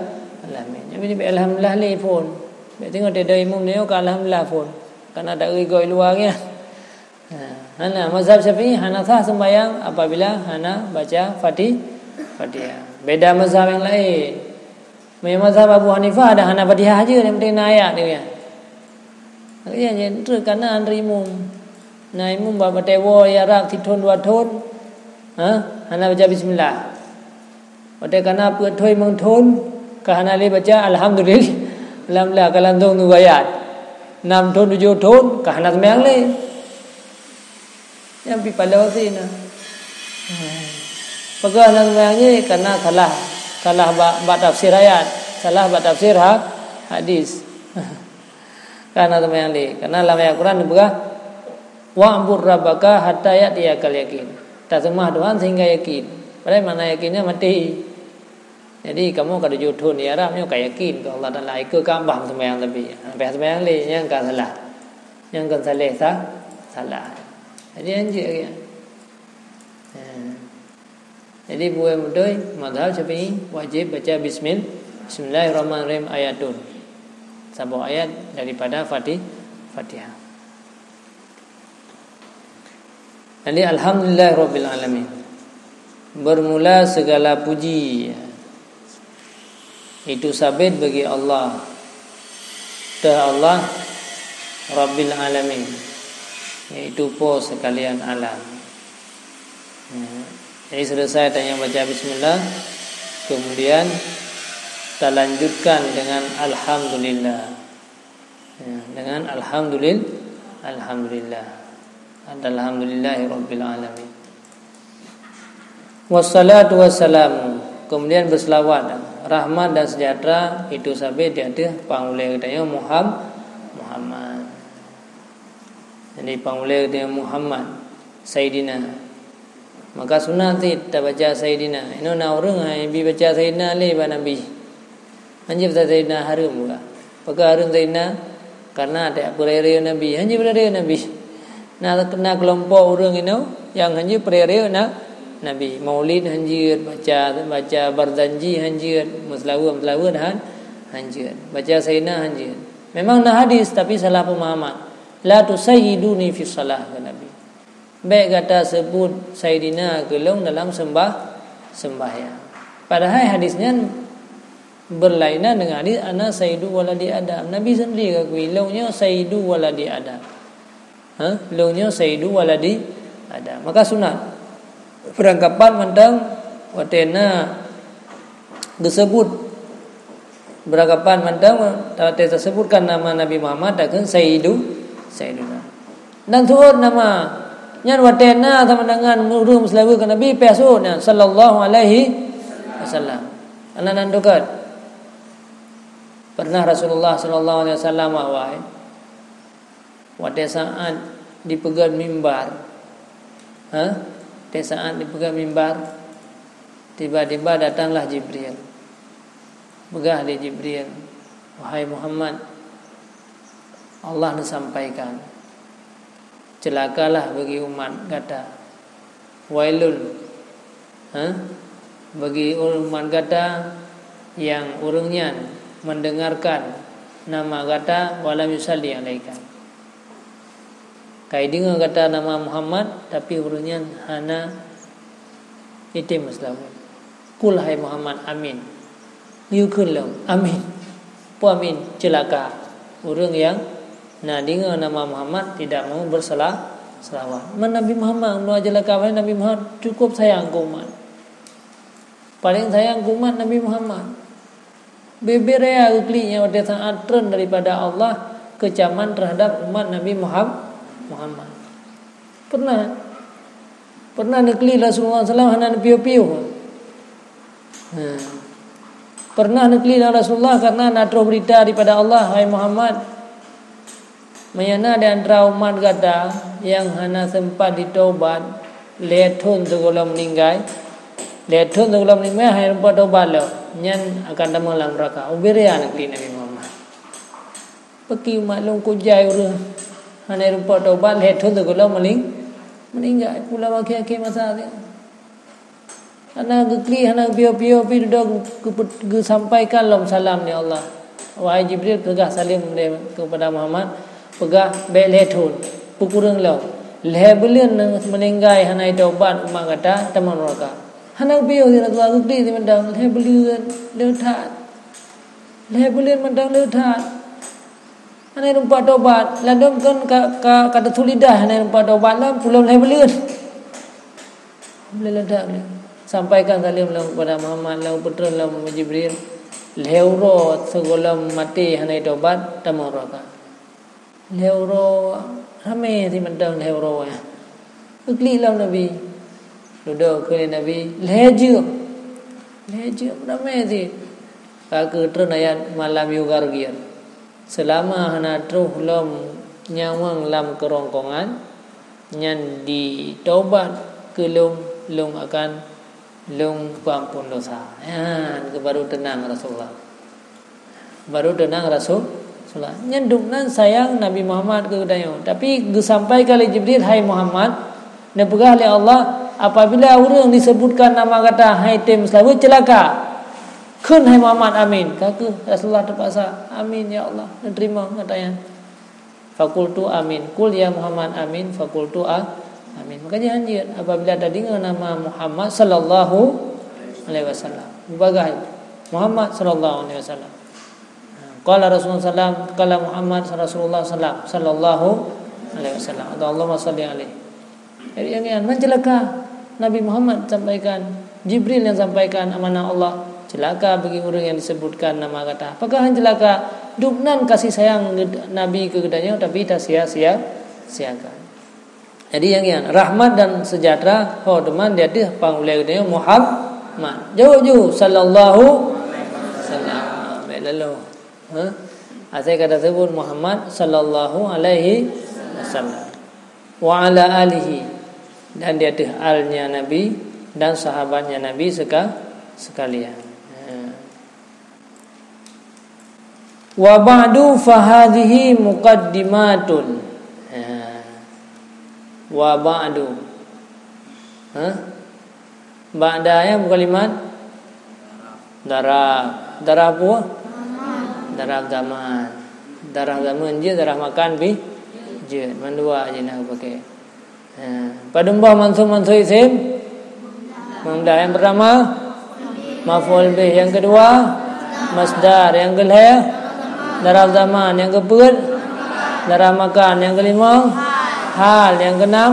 alamin. Jadi, alhamdulillah lé phon. Berarti ngon tidak imum nyoe ka alhamdulillah phon. Karena tak rigoi luar kan. Ha, hana, mazhab Syafi'i hana sah sembahyang apabila hana baca Fati-, Fatihah. Beda mazhab yang lain. Meunyoe mazhab Abu Hanifah ada hana Fatihah aja, yang penting na ayat dia. Iya, jadi tu karena antri imum. Na imum bak batèe woe ya rak sithon dua thon. Ha? Hana baca bismillah. Watèe ka na peuet thon limong thon, ka hana lé baca alhamdulillah. Alhamdulillah, ka langsung nunggu ayat. Nam thon, tujoh thon, ka hana seumayang lé. Nyang pi paloe sinoe. Peugah hana seumayang jih, karena salah, salah bak, bak tafsir ayat, salah bak tafsir ha-, hadis. Ka hana seumayang lé, karena lam ayat Quran dipeugah, "Wa'bud rabbaka hatta ya'tiyakal yakin." Taseumah Tuhan sehingga yakin. Padahai makna yakinnya mati. Jadi, kamoe ka tujoh thon di Arab nyoe ka yakin keu Allah Taala, ikôt Ka'bah seumayang tapi. Ha, payah seumayang lé, nyang ka salah. Nyang kon saleh sa-, salah. Jadi, anjeuet lagèe nyan. Ha. Jadi, buet beutôi, mazhab Syafi'i wajib baca bismil-, Bismillahirrahmanirrahim ayatun. Saboh ayat daripada Fati-, Fatihah. Jadi, alhamdulillahirabbil alamin. Bermula segala puji itu sabit bagi Allah. Teuh Allah Rabbil alamin, yaitu Po sekalian alam. Ya. Jadi, selesai tanyoe baca bismillah, kemudian talanjutkan dengan alhamdulillah. Ya, dengan alhamdulil-, alhamdulillah. Alhamdulillahi rabbil alamin. Wassalatu wassalamu Kemudian berselawat, rahmat dan sejahtera itu sabe di ateueh pangulèe geutanyoe Muham-, Muhammad. Jadi pangulèe geutanyoe Muhammad, Saidina. Maka sunat cit tabaca Saidina. Inoe na ureueng hai bi baca Saidina lé bak Nabi. Hanjeuet baca Saidina, hareuem buka. Pakon hareuem Saidina? Karena tak peuraya-raya Nabi. Hanjeuet peuraya-raya Nabi. Na, na keulompok ureueng inoe nyang hanjeuet peuraya-raya na, Nabi. Maulid hanjeuet, baca, baca Barzanji hanjeuet, meuseulaweuet, meuseulaweuet han, hanjeuet. Baca Saidina hanjeuet. Memang na hadis, tapi salah pemahaman. "La tusayyiduni fi shalah," kata Nabi. "Bèk gata seubut Saidina keu lôn dalam seumbah-, seumbahyang." Padahai hadis nyan beulainan deungon hadis, "Ana sayyidu waladi Adam." Nabi sendiri geukui, "Lôn nyoe sayyidu waladi Adam." Ha? "Lôn nyoe sayyidu waladi Adam." Maka sunat. Beurangkapat mantong watèe na geuseubut, beurangkapat mantong watèe taseubutkan nama Nabi Muhammad, takheun sayyidu, sayyiduna. Dan seuôt nama nyan watèe na sama dengan ureueng meuseulaweuet keu Nabi, pih seuôt nyan, sallallahu alaihi wasallam. Aneuk-aneuk teuka. Pernah Rasulullah sallallahu alaihi wasallam awai, watèe saat dipeugèt mimbar, ha? Watèe saat dipeugèt mimbar, tiba-tiba datanglah Jibril. Peugah lé Jibril, "Wahai Muhammad, Allah neusampaikan, 'Ceulakalah bagi umat gata. Wailun, ha? Bagi umat gata nyang ureueng nyan mendengarkan nama gata, walam yusalli alaika.'" Ka ideungoe gata nama Muhammad, tapi ureueng nyan hana item meuseulaweuet. "Qul, hai Muhammad, amin." Yue kheun lom, "Amin." Peue amin? Ceulaka. Ureueng nyang na deungoe nama Muhammad tidak mau bersela-, selawat. Man Nabi Muhammad, meunyoe ceulaka, padahai Nabi Muhammad cukup sayang keu umat. Paleng sayang keu umat Nabi Muhammad. Bubé raya geuklik nyan watèe saat treun daripada Allah keucaman terhadap umat Nabi Muham-, Muhammad. Pernah, pernah neuklik Rasulullah sallallahu alaihi wasallam hana neupiôh-piôh. Ha. Pernah neuklik Rasulullah karena na troh beurita daripada Allah, "Hai Muhammad, meunyoe na di antara umat gata nyang hana seumpat jitaubat lhèe thôn sigohlom meuninggai, lhèe thôn sigohlom meuninggai hana seumpat taubat lom, nyan akan tamong lam neuraka." Ubé raya neuklik Nabi Muhammad. Pakri umat lôn kujai ureueng hana seumpat taubat lhèe thôn sigohlom meuning-, meuninggai, pula akhé-akhé masa nyoe. Hana geuklik, hana geupiyôh-piyôh, pih dudoe geu-, geu-, geusampaikan lom salam lé Allah. "Wahai Jibril, peugah saleuem lé keupada Muhammad, peugah bèk lhèe thôn, peukureueng lom. Lhèe buleuen meuninggai hana jitaubat umat gata, tamong neuraka." Hana geupiyôh lé Rasulullah, geuklik lé mantong, lhèe buleuen, le that. Lhèe buleuen mantong le that. Hana seumpat taubat, ladôm kon ka, ka, ka teutuléh lidah hana seumpat taubat lom, pulom lhèe buleuen. Boleh ledak boleh. Sampaikan saleuem lom keupada Muhammad, lom peutreun lom Jibril. Lhèe uroe sigohlom maté hana taubat, tamong neuraka. Lhèe uroe, ramé si mantong lhèe uroe nyan. Geuklik lom Nabi. Dudoe kheun lé Nabi, lhèe jeuem. Lhèe jeuem, ramé si. Ka geutreun ayat, "Malam yugargir." Seulama hana troh lom nyawöng lam keurongkongan, nyan jitaubat keu lôn, lôn akan lôn peuamphon desya. Nyan keuh baru teunang Rasulullah. Baru teunang Rasul-, Rasulullah. Nyan dumnan sayang Nabi Muhammad keu geutanyoe. Tapi geusampaikan lé Jibril, "Hai Muhammad, neupeugah lé Allah, apabila ureueng disebutkan nama gata han item meuseulaweuet, ceulaka. Kheun, hai Muhammad, amin." Ka keuh Rasulullah teupaksa, "Amin, ya Allah, neuteurimong gata nyan." Fakultu amin. Qul ya Muhammad amin. Fakultu a-, amin. Maka jih hanjeuet apabila tadeungoe nama Muhammad sallallahu alaihi wasallam. Bagaih Muhammad sallallahu alaihi wasallam. Qala Rasulullah sallam, qala Muhammad Rasulullah sallam, sallallahu alaihi wasallam. Atau Allahumma salli alaihi. Jadi, nyang nyan, man ceulaka. Nabi Muhammad sampaikan, Jibril nyang sampaikan amanah Allah, ceulaka bagi ureueng nyang disebutkan nama gata. Apakah han ceulaka? Dumnan kasih sayang Nabi keu geutanyoe, tapi tasia-sia, siakan. Jadi, nyang nyan, rahmat dan sejahtera ho teuma di ateueh pangulèe geutanyoe Muham-, Muhammad. Jaweueb ju, sallallahu alaihi wasallam. Baik lalu. Ha? Asai ka taseubut Muhammad sallallahu alaihi wasallam. Wa ala alihi, dan di ateueh alnya Nabi dan sahabatnya Nabi seka-, sekalian. Ha. Wa ba'du fahadhihi muqaddimatun. Ha. Wa ba'du. Ha? Ba'da nyan bukan kalimat daraf. Daraf apa? Daraf zaman. Daraf zaman jeuet, daraf makan pih jeuet. Mandua jih na geupakai. Ha, padum boh mansub-mansub isim? Mubtada. Yang pertama, maf'ul bih. Yang kedua, masdar. Yang kelhèe, daraf zaman. Yang keupeuet, daraf makan. Yang kelima, hal. Yang keenam,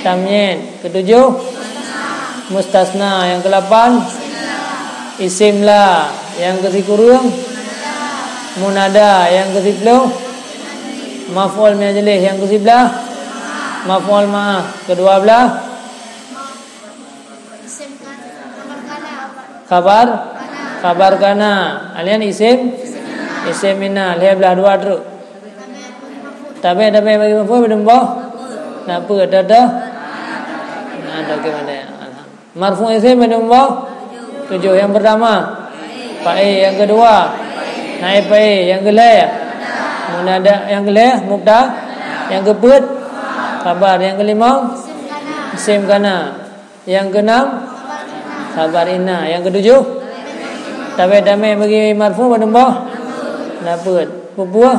tamyiz. Ketujuh, mustasna. Yang kelapan, isim la. Yang kesikureueng, munada. Yang kesiploh, maf'ul min ajlih. Yang kesiblah, maf'ul ma'ah. Kedua blah, khabar, khabar kana. Alian isim, isim inna. Lhèe blah dua trok. Tabé, tabé bagi maf'ul padum boh? Na peue, dah, dah? Na, dah, gimana? Alhamdulillah. Marfu' isim padum boh? Tujoh. Yang pertama, fa'il. Yang kedua, naib fa'il. Yang kelhèe, munada. Yang kelhèe, mubtada. Yang keupeuet, khabar. Yang kelima, isim kana. Yang keenam, khabar inna. Yang ketujoh, tabé, tabé bagi marfu' padum boh? Na peue? Peue?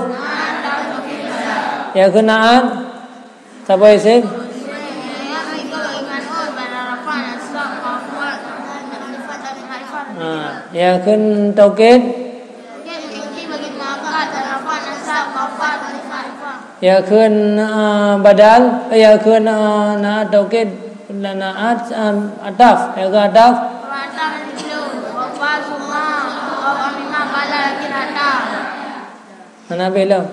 Yang keenam, saboh isim? Ha, nyang kheun taukid? Nyang kheun, ah, badal, nyang kheun, ah, na taukid, na, na at-, ah, ataf, nyang kheun ataf? Hana habéh lom.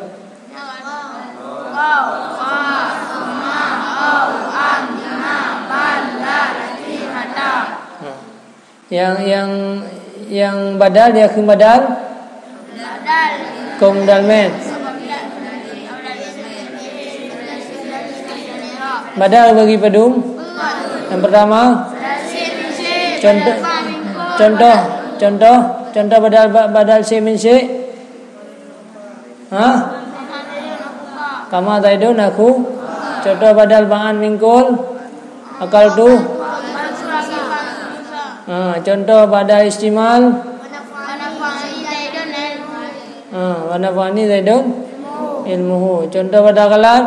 Ha. Nyang, nyang, nyang badal, nyang kheun badal? Kong dalmen. Badal bagi padum? Yang pertama, contoh, contoh, contoh, contoh badal, ba-, badal syai' min syai'. Ha? Kama Zaidun akhu. Contoh badal ba'an min kul. Akaltu. Ha, contoh badal istimal. Ha, wa nafa'ani Zaidun ilmuhu. Contoh badal ghalat.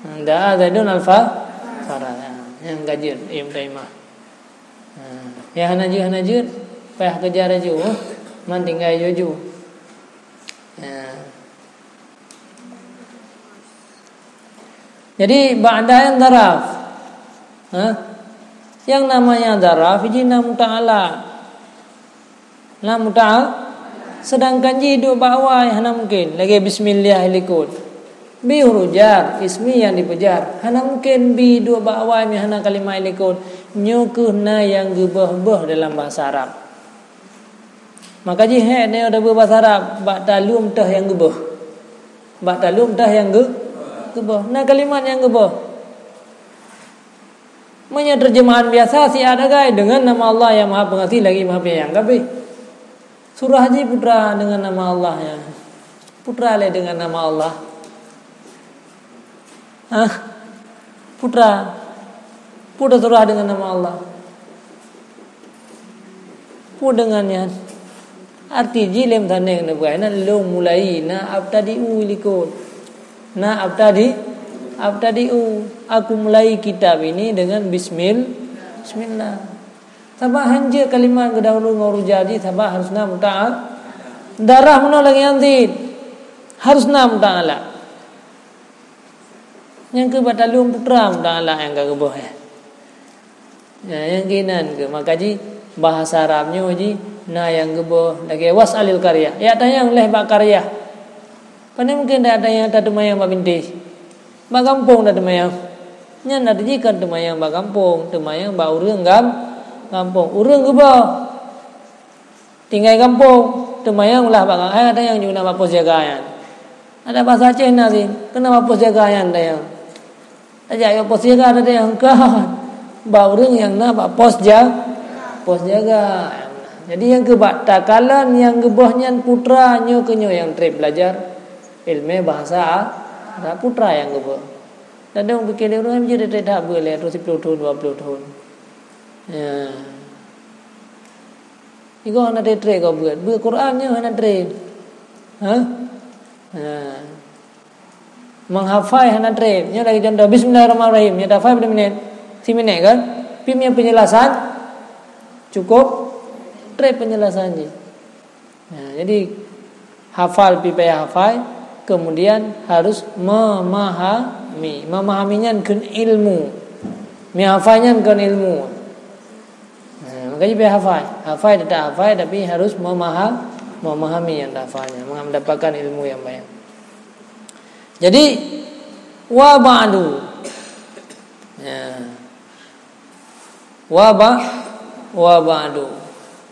Ha, da'a Zaidun al-fa-, faras. Ha, nyang ka jeuet, eh, mutaimah. Ha, nyang hana jeuet, hana jeuet, payah keujah laju, oh. Man tinggai laju. Ha. Jadi, ba'da nyan zaraf. Ha? Nyang namanya zaraf, jih na muta'ala. Na muta'ala. Sedangkan jih duek bak awai, hana mungken. Lagèe bismillah likot. Bi huruf jar, ismi nyang dipeujar. Hana mungken bi duek bak awai meuhana kalimat likot. Nyoe keuh na nyang geubeuh-beuh dalam bahasa Arab. Maka jih hèk nyoe tabeuet bahasa Arab, bak taleuem teuh nyang geubeuh. Bak taleuem teuh nyang geu-, geubeuh. Na kalimat nyang geubeuh. Meunyoe terjemahan biasa, siat agai, dengan nama Allah yang Maha Pengasih lagi Maha Penyayang. Tapi, surah jih peue teuma dengan nama Allah nyan? Peue teuma lé dengan nama Allah? Hah? Peue teuma? Peue teuma surah dengan nama Allah? Peue dengan nyan? Arti jih lé meutaneng neupeugah, na lôn mulai, na abtadi'u likot. Na abtadi-, abtadi'u. Aku mulai kitab ini dengan bismil-, bismillah. Sabab hanjeuet kalimat geudahulu ngon huruf jar jih, sabab harus na muta'al-, zaraf meunoe lagèe nyan cit. Harus na muta'ala. Nyang keu bak taleuem peue teuma muta'ala nyang ka geubeuh, eh. Nah, nyang keunan keuh, maka jih bahasa Arab nyoe jih na nyang geubeuh lagèe was'alil qaryah. Jak tanyong lé bak qaryah. Pane mungken jak tanyong, tateumayang bak bintéh. Bak gampông tateumayang. Nyan arti jih kon teumayang bak gampông, teumayang bak ureuëng gam-, gampông. Ureuëng geuboh tinggai gampông, teumayang ulah bak gampông, hai tayang jih na bak pos jaga nyan. Ada bahasa Aceh na sih, keunan bak pos jaga nyan tayang. Tajak yue pos jaga tadi nyang ka bak ureuëng nyang na bak pos ja-, pos jaga. Jadi nyang keu bak takalon nyang geuboh nyan putra nyoe keu nyoe nyang treb belajar ilmu bahasa Arab, putra nyang geuboh. Dan dong pikir lé ureuëng jeuet treb that beuet lé atau siploh thon, dua ploh thon. Ya. Igoe hana treb-treb gob beuet. Beuet Quran nyoe hana treb. Ha? Ha. Menghafai hana treb. Nyoe lagi contoh, Bismillahirrahmanirrahim. Nyoe tahafai pada minit. Si minit kan? Tapi nyan penjelasan cukup treb penjelasan jih. Nah, jadi hafal pi payah hafai, kemudian harus memahami. Memahami nyan kheun ilmu. Meuhafai nyan kheun ilmu. Nah, makanya payah hafai. Hafai tetap hafai, tapi harus memaha-, memahami yang dihafalnya, mendapatkan ilmu yang banyak. Jadi, wa ba'du. Ya. Wa ba-, wa ba'du.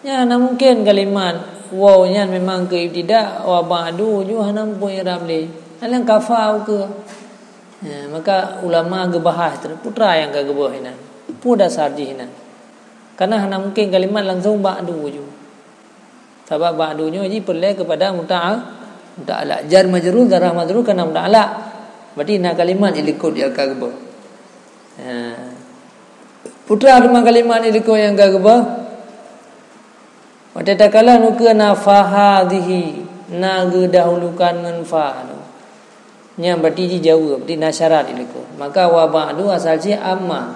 Nyan hana mungken kalimat waw nyan memang keu ibtida, wa ba'du ju hana muphom i'rab lé. Hana kafa ukeue. Ya, maka ulama geubahas teuk, putra nyang ka geuboh inan. Peue dasar jih inan. Karena hana mungken kalimat langsung ba'du ju. Sabab ba'du nyoe jih peureulée keupada muta'a-, muta'alak. Jar majrur, darah majrur kana muta'alak. Berarti na kalimat ilikot nyang ka geuboh. Ha. Putra teuma kalimat ilikot nyang ka geuboh. Watée takalon ukeue na fa hadhihi, na geudahulukan ngon fa tu. Nyan berarti jih jaweueb, berarti na syarat ilikot. Maka wa ba'du asal jih amma.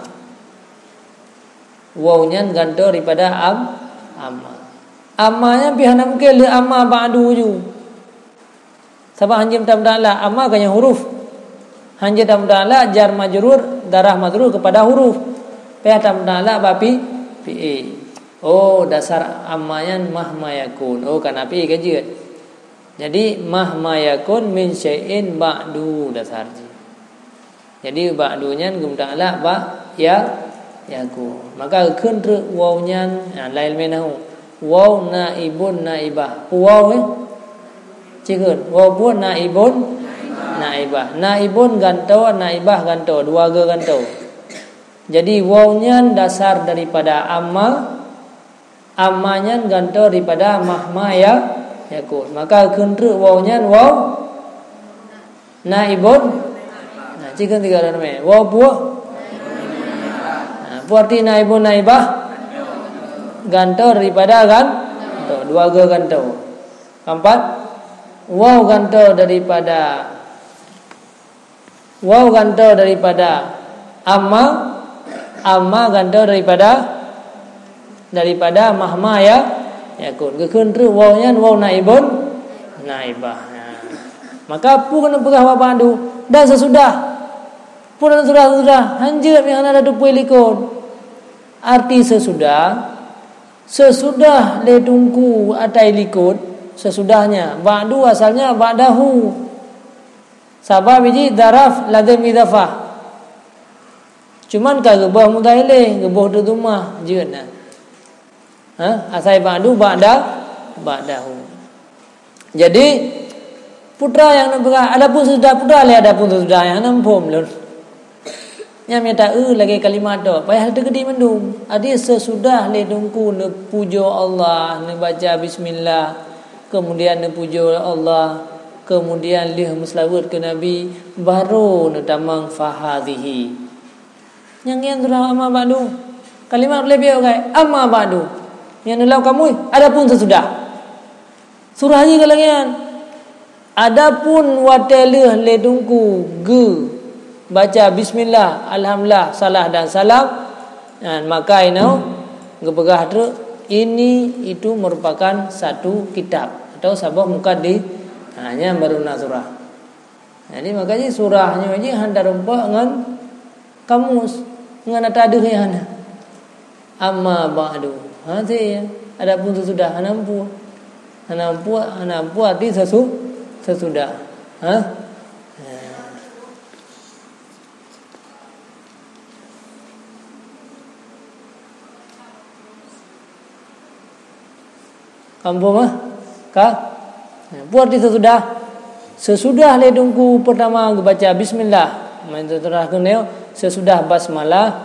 Waw nyan gantoe daripada am-, amma. Amma nyan pih hana mungken lheueh amma ba'du ju. Sabab hanjeuet tamuta'alak, amma ka nyan huruf. Hanjeuet tamuta'alak jar majrur, darah majrur keupada huruf. Payah tamuta'alak bak fi-, fi'il. Oh, dasar amma nyan mahma yakun. Oh, kana fi'il ka jeuet. Jadi, mahma yakun min syai'in ba'du dasar jih. Jadi, ba'du nyan geumuta'alak bak ya, yakun. Maka geukheun treuk waw nyan, ha, laén meunahu. Waw naibun naibah. Peue waw, eh? Cikheun, waw peue naibun naibah. Naibun gantoe, naibah gantoe, dua geu gantoe. Jadi, waw nyan dasar daripada amma, amma nyan gantoe daripada mahma ya, yakun. Maka geukheun treuk waw nyan waw naibun. Nah, cikheun tiga orang meh. Waw peue? Nah, peue arti naibun naibah? Gantoe daripada gan-, gantoe. Dua geu gantoe. Keempat, waw gantoe daripada Waw gantoe daripada amma, amma gantoe daripada, daripada mahma ya, yakun. Geukheun treuk waw nyan waw naibun naibah. Nah. Maka peue keuneuk peugah wa ba'du dan sesudah. Peue dan sesudah-sesudah? Hanjeuet nyang hana tatupeue likot. Arti sesudah, sesudah lé teungku ata ilikot, sesudahnya. Ba'du asalnya ba'dahu. Sabab jih daraf lazim idhafah. Cuman ka geuboh mudhaf ilaih, geuboh teudumah jeuet na. Ha? Asai ba'du ba'da, ba'dahu. Jadi, putra nyang na peugah, adapun sesudah putra lé adapun sesudah nyang na muphom lôn. Nyang mita eu lagée kalimat tu, payah teukeudi mandum. Adi sesudah lé teungku neupujoe Allah, neubaca bismillah, kemudian neupujoe Allah, kemudian lheueh meuseulaweuet keu Nabi, barô neutamong fahadhihi. Nyang nyan surah amma ba'du. Kalimat leubeh ogai, amma ba'du. Nyang neulam kamoe, adapun sesudah. Surah jih ka lagée nyan. Adapun watée lheueh lé teungku geu baca bismillah, alhamdulillah, salah dan salam, nah, maka inoe geupeugah treuk, ini itu merupakan satu kitab atau saboh mukaddi-, ha, nyan baru na surah. Jadi, makajih surah nyoe jih hana tarumpok ngon kamus, ngon ata deuh nyan hana. Amma ba'du. Ha, ti, adapun sesudah, hana ampu. Hana ampu, hana ampu arti sesu-, sesudah. Ha? Ha. Ampôn mah? Ka? Peue arti sesudah? Sesudah lé Teungku pertama geubaca bismillah, meunan sesudah keunoe, sesudah basmalah,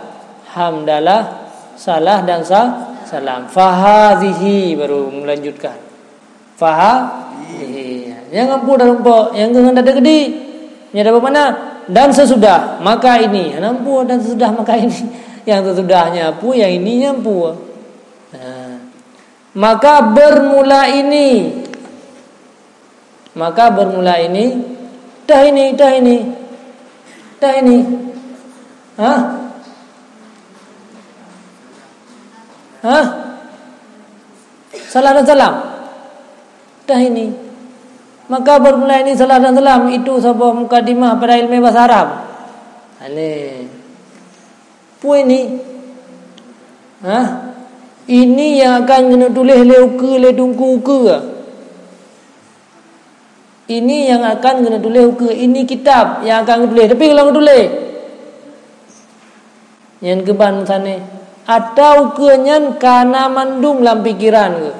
hamdalah, salah dan sa-, salam. Fahadhihi baru melanjutkan. Fahadhihi. Nyang ampôn dah rumpok, nyang geuh ngon teukeudi. Nyan dah bermakna, dan sesudah, maka ini. Hana ampôn dan sesudah maka ini. Nyang sesudahnya ampôn, nyang ininya ampôn. Nah. Maka bermula ini. Maka bermula ini. Tah ini, tah ini. Tah ini. Hah? Hah? Salah dan salam. Tah ini. Maka bermula ini salah dan salam. Itu saboh mukadimah pada ilmu bahasa Arab. Aleh. Peue ini? Hah? Ini nyang akan geuneuk tuléh lé ukeue, lé Teungku ukeue. Ini nyang akan geuneuk tuléh ukeue. Ini kitab nyang akan geutuléh. Tapi golom geutuléh. Nyan keuban meusanéh. Atau ukeue nyan ka na mandum lam pikeran geuh.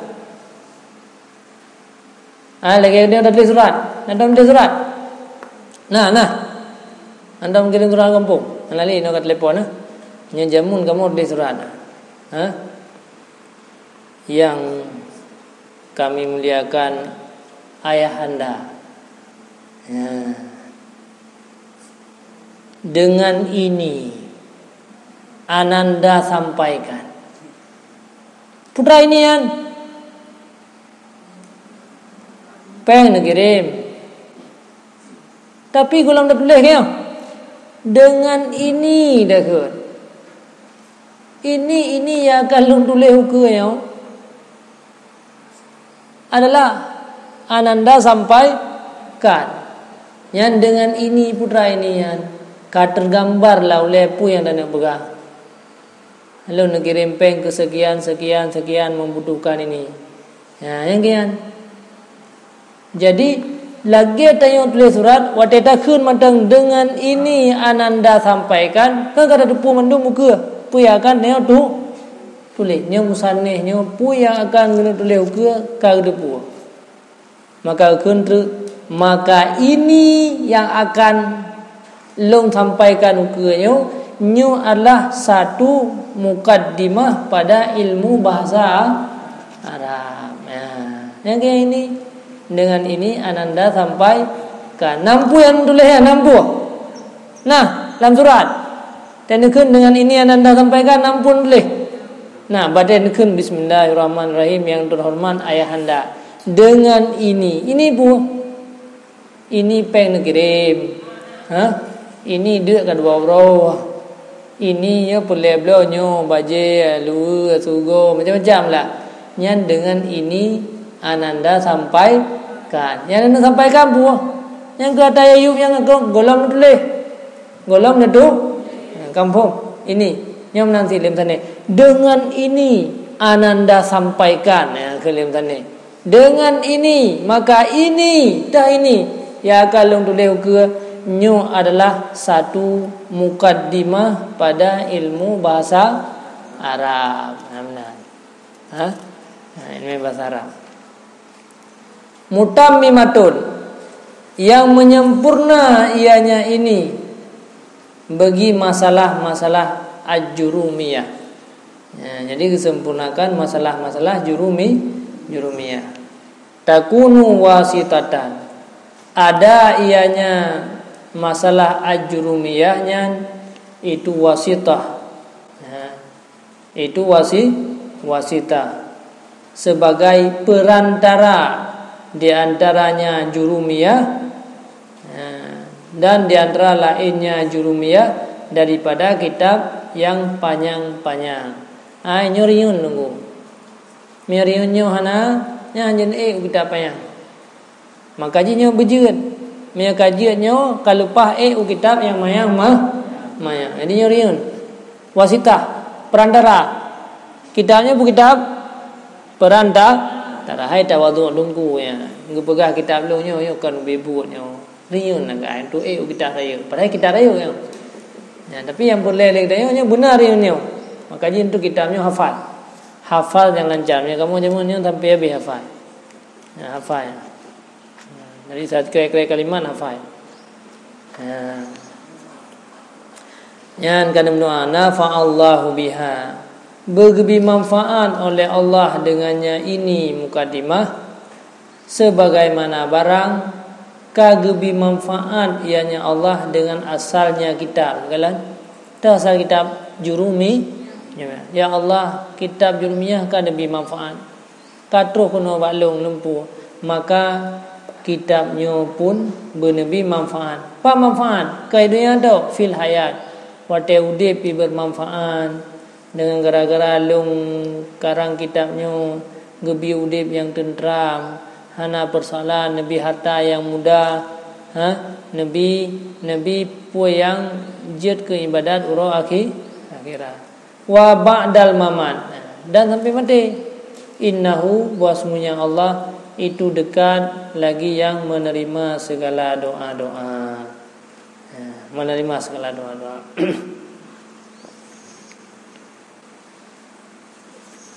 Ah, lagèe nyoe tuléh surat. Nyan tuléh surat. Nah, nah. Nyan kirim surat gampông. Nah, lali nyoe ka telepon, nah. Nyoe jameun kamoe tuléh surat. Ha? Yang kami muliakan ayahanda. Ya. Dengan ini Ananda sampaikan. Putra ini kan? Péng neukirim. Tapi golom tatuléh nyoe. Dengan ini dah kheun. Ini, ini nyang akan lôn tuléh ukeue nyoe adalah Ananda sampaikan. Nyan dengan ini putra ini nyan ka tergambar lah ulèe peue nyang taneuk peugah. Lôn neukirim péng keu sekian, sekian, sekian membutuhkan ini. Ya, nyang kian. Jadi, lagèe tanyoe tuléh surat, watèe takheun mantong dengan ini Ananda sampaikan, kan ka tateupeue mandum ukeue, peue nyang akan tanyoe tu-, tuléh. Nyoe musannéh nyoe, peue nyang akan geuneuk tuléh ukeue, ka geuteupeue. Maka kheun treuk, maka ini yang akan lôn sampaikan ukeue nyoe, nyoe adalah satu mukaddimah pada ilmu bahasa Arab. Ya. Nyang keu ini, dengan ini Ananda sampaikan. Na peue nyang tuléh nyan, na peue? Nah, lam surat. Watèe neukheun dengan ini Ananda sampaikan, na peue tuléh. Nah, watèe neukheun bismillahirrahmanirrahim yang terhormat ayahanda. Dengan ini. Ini peue? Ini péng neukirim. Ha? Ini deuk ka dua uroe. Ini nyoe peureulèe bloe nyoe, bajèe, luweue, sugo, macam-macam lah. Nyan dengan ini Ananda sampaikan. Nyan Ananda sampaikan peue? Nyan keu ata Ayub nyang golom tuléh. Golom neutu-, ha, gampông. Ini, nyoe meunan cit lé meusanéh. Dengan ini Ananda sampaikan, ya, keu lé meusanéh. Dengan ini, maka ini, tah ini, nyang akan lôn tuléh ukeue, nyoe adalah satu mukaddimah pada ilmu bahasa Arab. Nah, meunan. Ha? Ha, ilmu bahasa Arab. Mutammimatun, yang menyempurna ianya ini bagi masalah-masalah Ajurumiyah. Ya, jadi geusempurnakan masalah-masalah Jurumi-, Jurumiyah. Takunu wasitatan. Ada ianya masalah Ajurumiyah nyan itu wasitah. Ya. Itu wasi-, wasitah, sebagai perantara di antaranya Jurumiyah, eh, dan di antara lainnya Jurumiyah daripada kitab yang panjang-panjang. Ai, nyoe riyeun nunggu. Meunyoe riyeun nyoe hana, nyan hanjeuet ék u kitab panyang. Maka jih nyoe beujeuet. Meunyoe ka jeuet nyoe, ka leupah ék u kitab nyang manyang mah, manyang. Jadi nyoe riyeun. Wasitah, perantara. Kitab nyoe peue kitab? Peranta-, tara hai tawadhu' Teungku nyan. Geupeugah kitab lôn nyoe, nyoe kon ubé buet nyoe. Riyeun agak, nyan tu ék u kitab rayeuk. Padahai kitab rayeuk nyoe. Nyan, tapi nyang peureulèe lé geutanyoe, nyoe beuna riyeun nyoe. Maka jih nyan tu kitab nyoe hafal. Hafal nyang lancar. Meunyoe kamoe jameun nyoe sampai habéh hafal. Ya, hafai. Jadi, sakré-kré kalimat hafai. Ya. Nyan kan meudoa, "Nafa'allahu biha." Beugeubri manfaat oleh Allah dengannya ini mukadimah, sebagaimana barang ka geubri manfaat ianya Allah dengan asalnya kitab. Kan? Asal kitab Jurumi, ya Allah, kitab Jurumiyah ka geubri manfaat. Ka troh keunoe bak lôn lumpu, maka kitab nyoe pun beuneubri manfaat. Peue manfaat? Keu donya tok, fil hayat. Watée udeb pih bermanfaat. Deungon gara-gara lôn karang kitab nyoe, geubri udeb nyang teuntram, hana peusoalan, neubri harta nyang mudah, ha? Neubri, neubri peue nyang jeuet keu iébadat uroe akhi-, akhirat. Wa ba'dal mamat, dan sampai maté. Innahu, bahwasanya Allah itu dekat lagi yang menerima segala doa-doa. Ha, menerima segala doa-doa.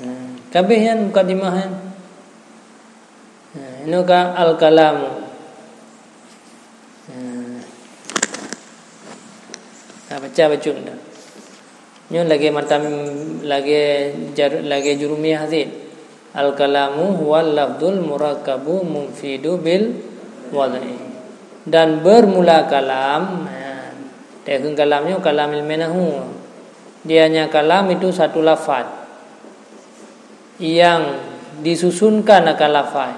Ha, ka abéh nyan mukadimah nyan. Ha, inoe ka al-kalamu. Ha. Ka baca bacut dah. Nyoe lagée matan, lagée jar-, lagée Jurumiyah cit. Al-kalamu huwal lafzul murakkabu mufidu bil wad'i. Dan bermula kalam, nah, teukheun kalam nyoe kalam ilmu nahu. Dianya kalam itu satu lafaz yang disusunkan akan lafaz.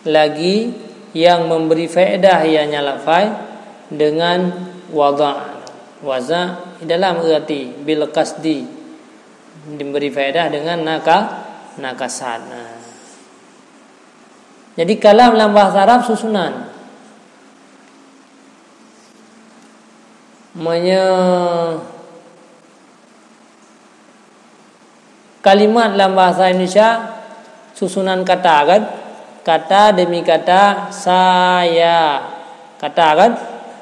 Lagi yang memberi faedah ianya lafaz dengan wadha', waza' di dalam arti bil qasdi, diberi faedah dengan naka-, nakasat. Nah. Jadi kalam lam bahasa Arab susunan. Meunyoe kalimat lam bahasa Indonesia susunan kata kan? Kata demi kata, saya. Kata kan?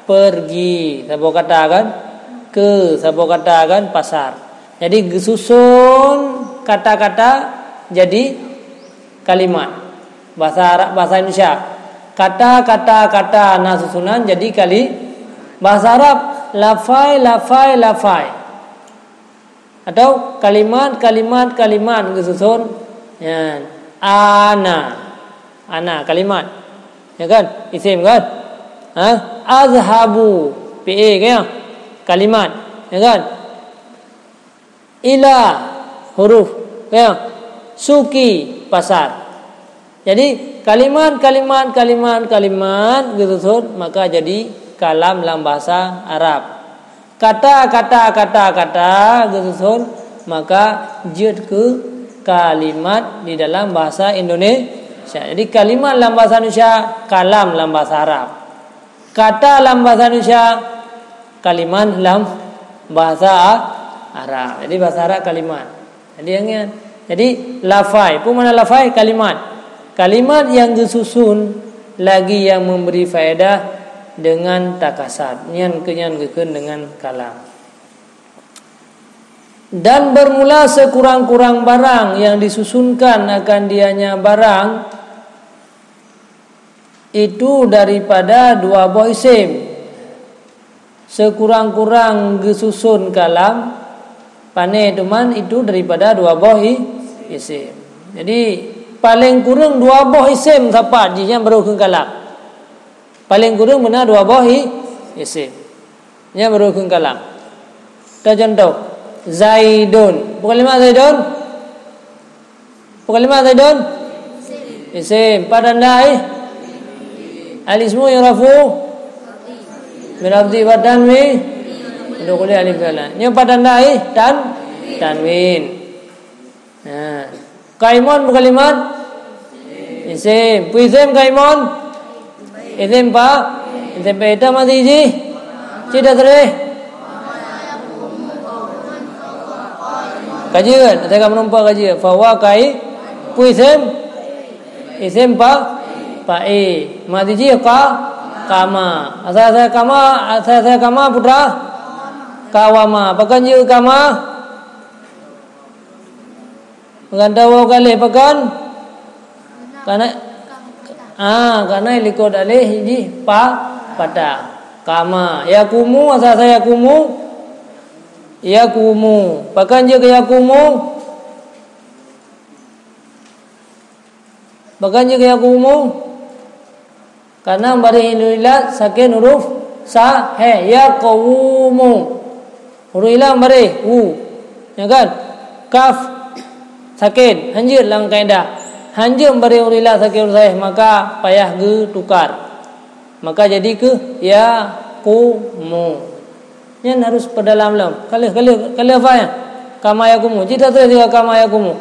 Pergi, saboh kata kan? Ke, saboh kata kan? Pasar. Jadi geususun kata-kata jadi kalimat. Bahasa Arab, bahasa Indonesia. Kata, kata, kata na susunan jadi kali-, bahasa Arab, lafai, lafai, lafai. Atau kalimat, kalimat, kalimat geususun. Ya. Ana. Ana, kalimat. Ya kan? Isim kan? Ha? Azhabu, fi'il kan? Kalimat. Ya kan? Ila, huruf. Ya. Suki, pasar. Jadi, kalimat, kalimat, kalimat, kalimat geususun, maka jadi kalam lam bahasa Arab. Kata, kata, kata, kata geususun, maka jeuet keu kalimat di dalam bahasa Indonesia. Jadi, kalimat lam bahasa Indonesia, kalam lam bahasa Arab. Kata lam bahasa Indonesia, kalimat lam bahasa Arab. Jadi, bahasa Arab kalimat. Jadi, nyang nyan. Jadi, lafai. Peue makna lafai? Kalimat. Kalimat yang geususun lagi yang memberi faedah dengan takasat. Nyan keu nyan geukheun dengan kalam. Dan bermula sekurang-kurang barang yang disusunkan akan dianya barang itu daripada dua boh isim. Sekurang-kurang geususun kalam, pane teuma itu daripada dua boh i-, isim. Jadi, paleng kureueng dua boh isim sapat jih nyang barô kheun kalam. Paleng kureueng beuna dua boh i-, isim. Nyan barô kheun kalam. Teucontoh, Zaidun. Peue kalimat Zaidun? Peue kalimat Zaidun? Isim. Peue tanda i? Al-ismu yu'rafu bil lafzi wa tanwin. Dua kali alif kalam. Nyoe peue tanda i? Tan-, tanwin. Nah. Qaimun peue kalimat? Isim. Peue isim qaimun? Isim pa-, isim pa-, ita mati jih. Cit dah tereh. Ka jeuet, asai ka meurumpok ka jeuet. Fahuwa qai-, peue isim? Isim pa-, fa'il. Mati jih qa-, qama. Asai-asai qama, asai-asai qama putra? Qawama. Pakon jeuet qama? Meugantoe waw ka lheueh pakon? Kana, Ah, karena ilikot aleh jih pa, patah. Kama. Yakumu, asai-asai yakumu. Yakumu. Pakon jeuet keu yakumu? Pakon jeuet keu yakumu? Karena bareh ureueng ilat saken huruf sa, he, yakumu. Huruf ilat bareh, u. Ya kan? Kaf saken, hanjeuet lam kaidah. Hanjeuet bareh ureueng ilat saken huruf sa, maka payah geutukar. Maka jadi keuh yakumu. Nyan harus peudalam lom. Ka lheueh, ka lheueh, ka lheueh hafai nyan. Kama yakumu. Cit tatreh sigoe kama yakumu.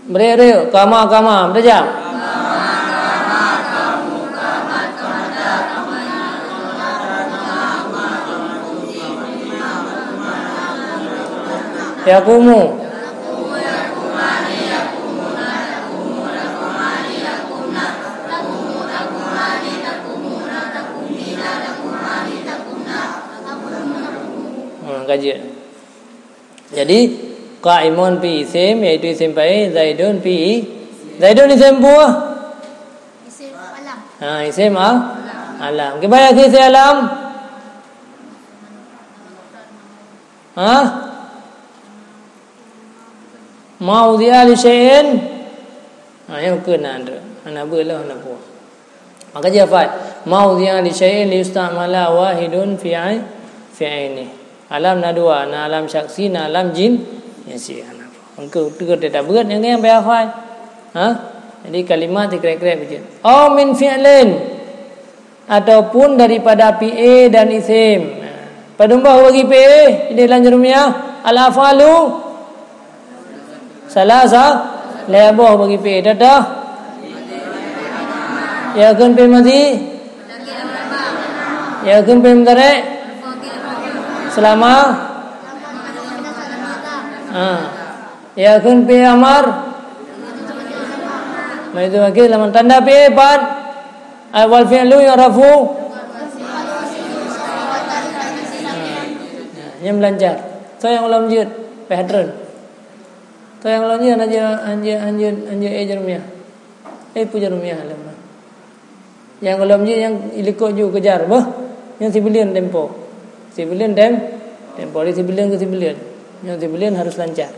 Bri, bri. Kama, kama. Bri jam. Yakumu. Hmm, kaji. Jadi, qaimun fi isim, yaitu isim fa'il, Zaidun fi, Zaidun isim peue? Isim alam. Ha, isim a-, alam. Kiban kheun isim alam? Ha? Ma wudi'a li syai'in. Ha, nyang keunan tu. Hana beuet lah, hana peue. Maka jih hafai. Ma wudi'a li syai'in li yusta'mala wahidun fi ai-, fi ainihi. Alam na dua, na alam syakhsi, na alam jin-, jinsi. Hana peue. Engkau tu kata tak beuet, nyang, nyang payah hafai. Ha? Jadi kalimat dikrek-krek begitu. Au min fi'lin. Ataupun daripada fi'il dan isim. Padum boh bagi fi'il di dalam Jurumiyah? Al-af'alu salasa, lhèe boh bagi fi'il. Dah, dah. Ya kheun fi'il madhi. Ya kheun fi'il mudhari'. Selama. Ha. Ya kheun fi'il amar. Maitu bagi laman tanda fi'il pat. Ai wal fi'lu yu'rafu. Nyan beulancar. Soe nyang ulôn jeuet, peh treun. Soe nyang ulôn jeuet, hanjeuet, hanjeuet, hanjeuet, hanjeuet, eh, Jurumiyah. Eh, peue Jurumiyah lom. Nyang ulôn jeuet nyang ilikot ju kejar, beuh. Nyang sibuleuen tempo. Sibuleuen tem-, tempo, dari sibuleuen ke sibuleuen. Nyang sibuleuen harus lancar.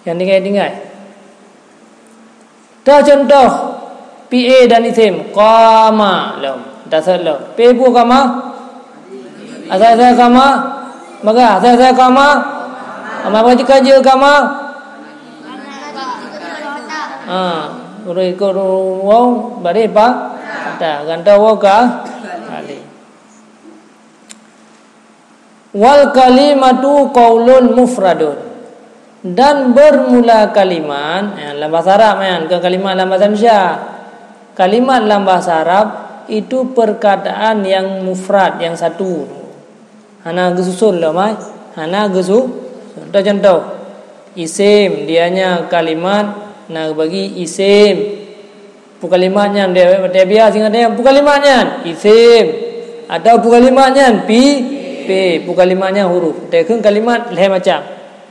Nyang tinggai-tinggai. Toh contoh, fi'il dan isim. Qama lom. Tasat lom. Fi'il peue qama? Asai-asai qama? Maka asai-asai qama? Qama bak jih ka jeuet qama? Ha, ureueng ikot waw, bareh pa-, patah. Gantoe waw ka alif. Wal kalimatu qaulun mufradun. Dan bermula kalimat, ya, lam bahasa Arab, ya, bukan kalimat lam bahasa Indonesia. Kalimat lam bahasa Arab itu perkataan yang mufrad, yang satu. Hana geususun lom, ai. Hana geusu-, contoh-contoh. Isim, dianya kalimat, na bagi isim. Peue kalimat nyan? Dia, dia biasa ingat dia, peue kalimat nyan? Isim. Atau peue kalimat nyan? Pi-, pi. Peue kalimat nyan? Huruf. Dia kheun kalimat lhèe macam.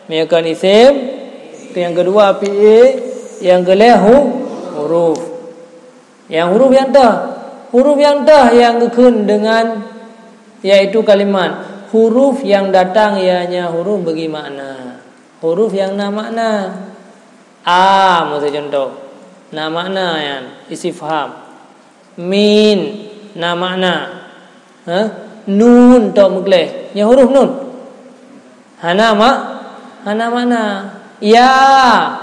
Meunyoe kon isim, nyang keudua fi'il, nyang keulhèe hu-, huruf. Nyang huruf nyang toh. Huruf nyang toh nyang geukheun dengan, yaitu kalimat. Huruf yang datang ianya huruf bagi makna. Huruf nyang na makna. A, miseu contoh. Na makna nyan, istifham. Mim, na makna. Ha? Nun, tok meugleh. Nyan huruf nun. Hana mak-, hana makna. Ya,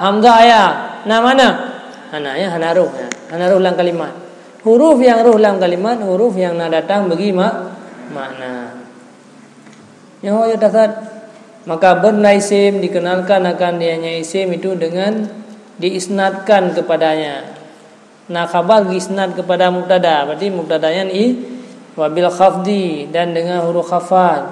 hamzah ya. Na makna? Hana, ya, hana roh, ya. Hana roh lam kalimat. Huruf nyang roh lam kalimat, huruf nyang na datang bagi mak-, makna. Nyoe tasat, maka benda isim dikenalkan akan dianya isim itu dengan diisnadkan kepadanya. Na khabar diisnad kepada mubtada, berarti mubtada nyan i, wabil khafdi, dan dengan huruf khafad.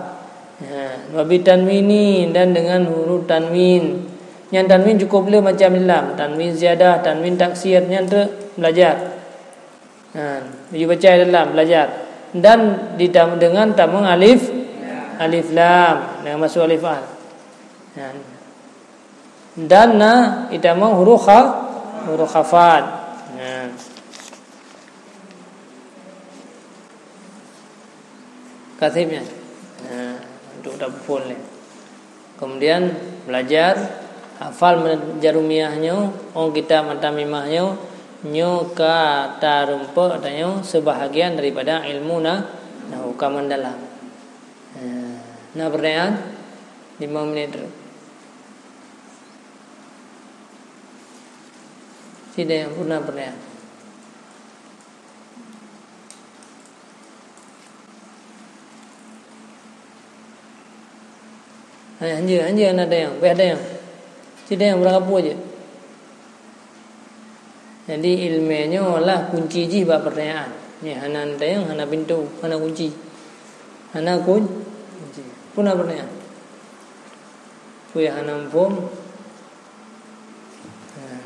Ha, wabil tanwini, dan dengan huruf tanwin. Nyan tanwin cukup le macam lam, tanwin ziyadah, tanwin taksir, nyan teuk belajar. Ha, baju baca dalam belajar. Dan ditam-, dengan tamong alif Alif lam, na masuk alif al. Nah. Dan na itamong huruf kha-, huruf khafad. Nah. Kasih nyan. Nah, untuk taphon lé. Kemudian belajar hafal me-, Jarumiyah nyoe, ong kitab Matamimah nyoe, nyoe ka tarumpok tanyoe sebahagian daripada ilmu na-, nahwu ka mendalam. Nah, na pertanyaan? Lima menit terus. Sidang pernah pertanyaan? Hai, hanjeuet, hanjeuet hana dayang, beh dayang. Ci dayang, beurangkapeue jeuet. Jadi, iéleumé nyoe adalah kunci jih bak pertanyaan. Nyan hana dayang, hana pintoe, hana kunci. Hana kun-, kunci. Peue na pertanyaan? Peue nyang hana muphom? Nah.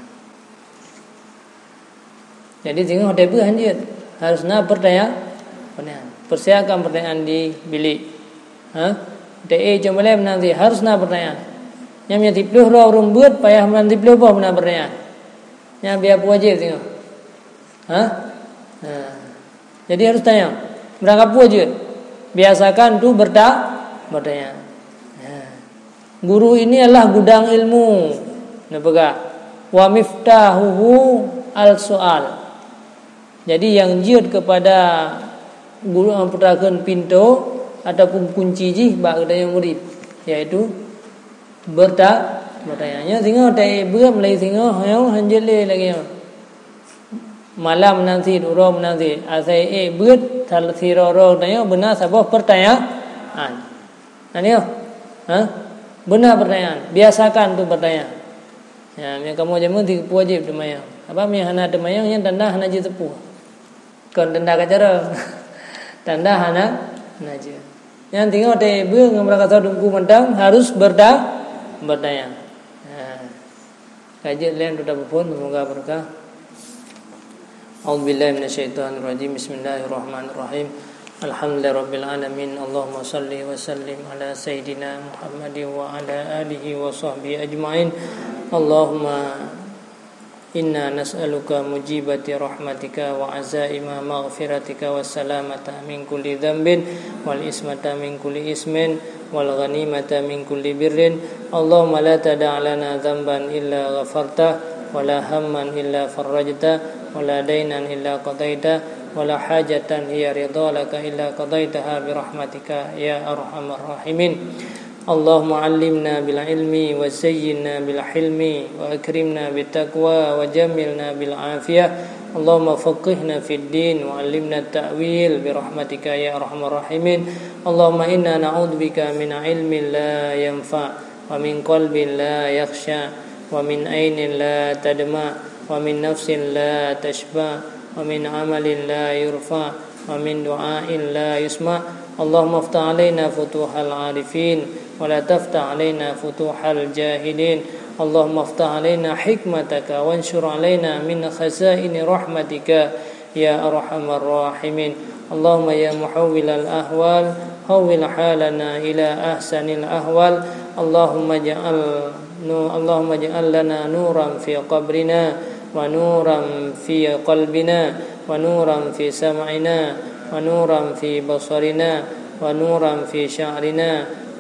Jadi, singoh watée beuet hanjeuet, harus na pertanyaan, pertanyaan. Persiapkan pertanyaan di bilik. Ha? Watée ék cok malée meunan cit, harus na pertanyaan. Nyan meunyoe siplôh droe ureuëng beuet, payah meunan siplôh boh meunan pertanyaan. Nyan biaya wajéb singoh. Ha? Nah. Jadi harus tanyong. Beurangkapeue jeuet? Biasakan tu berta-, bertanya. Ya. Guru ini adalah gudang ilmu. Neupeugah, "Wa miftahuhu al-su'al." Jadi nyang jeuet keupada guru nyang peutakheun pintoe ataupun kunci jih bak geutanyoe murit, yaitu berta-, bertanya. Nyoe singoh watée beuet mulai singoh, nyoe hanjeuet lé lagée nyoe. Malam meunan cit, uroe meunan cit. Asai ék beuet, sal-, sidroe-droe tanyoe beuna saboh pertanyaan. Nah, nyoe. Ha? Beuna pertanyaan. Biasakan tu bertanya. Ya, meunyoe kamoe jameun sipeue wajéb teumanyong. Sabab meunyoe hana teumanyong, nyan tanda hana jeuet teupeue. Kon tanda ka carông. Tanda hana, hana jeuet. Nyan singoh watée beuet ngon beurangkasoe teungku mantong harus berta-, bertanya. Ha. Ka jeuet lé untuk taphon, semoga berkah. A'udzubillahi minasyaitonirrajim. Bismillahirrahmanirrahim. Alhamdulillahirabbil alamin. Allahumma shalli wa sallim ala sayyidina Muhammadin wa ala alihi wa sahbihi ajmain. Allahumma inna nas'aluka mujibati rahmatika wa azaima maghfiratika wa salamata min kulli dzambin wal ismata min kulli ismin wal ghanimata min kulli birrin. Allahumma la tada' lana dzamban illa ghafartah, wa la hamman illa farrajtah, wa la dainan illa qadaitah, wa la hajatan hiya ridha laka illa qadaitaha bi rahmatika ya arhamar rahimin. Allahumma 'allimna bil ilmi wa zayyinna bil hilmi wa akrimna bit taqwa wa jammilna bil afiyah. Allahumma faqqihna fid din wa 'allimna ta'wil bi rahmatika ya arhamar rahimin. Allahumma inna na'udzubika min ilmin la yanfa', wa min qalbin la yakhsha', wa min ainin la tadma', wa min nafsin la tashba', wa min amalin la yurfa', wa min du'ain la yusma'. Allahumma iftah 'alaina futuhal 'arifin, wa la taftah 'alaina futuhal jahilin. Allahumma iftah 'alaina hikmataka, wansyur 'alaina min khazaini rahmatika, ya arhamar rahimin. Allahumma ya muhawwilal ahwal, hawwil halana ila ahsanil ahwal. Allahumma ja'al nu-, Allahumma ja'al lana nuran fi qabrina, wa nuran fi qalbina, wa nuran fi sam'ina, wa nuran fi basarina, wa nuran fi sya'rina,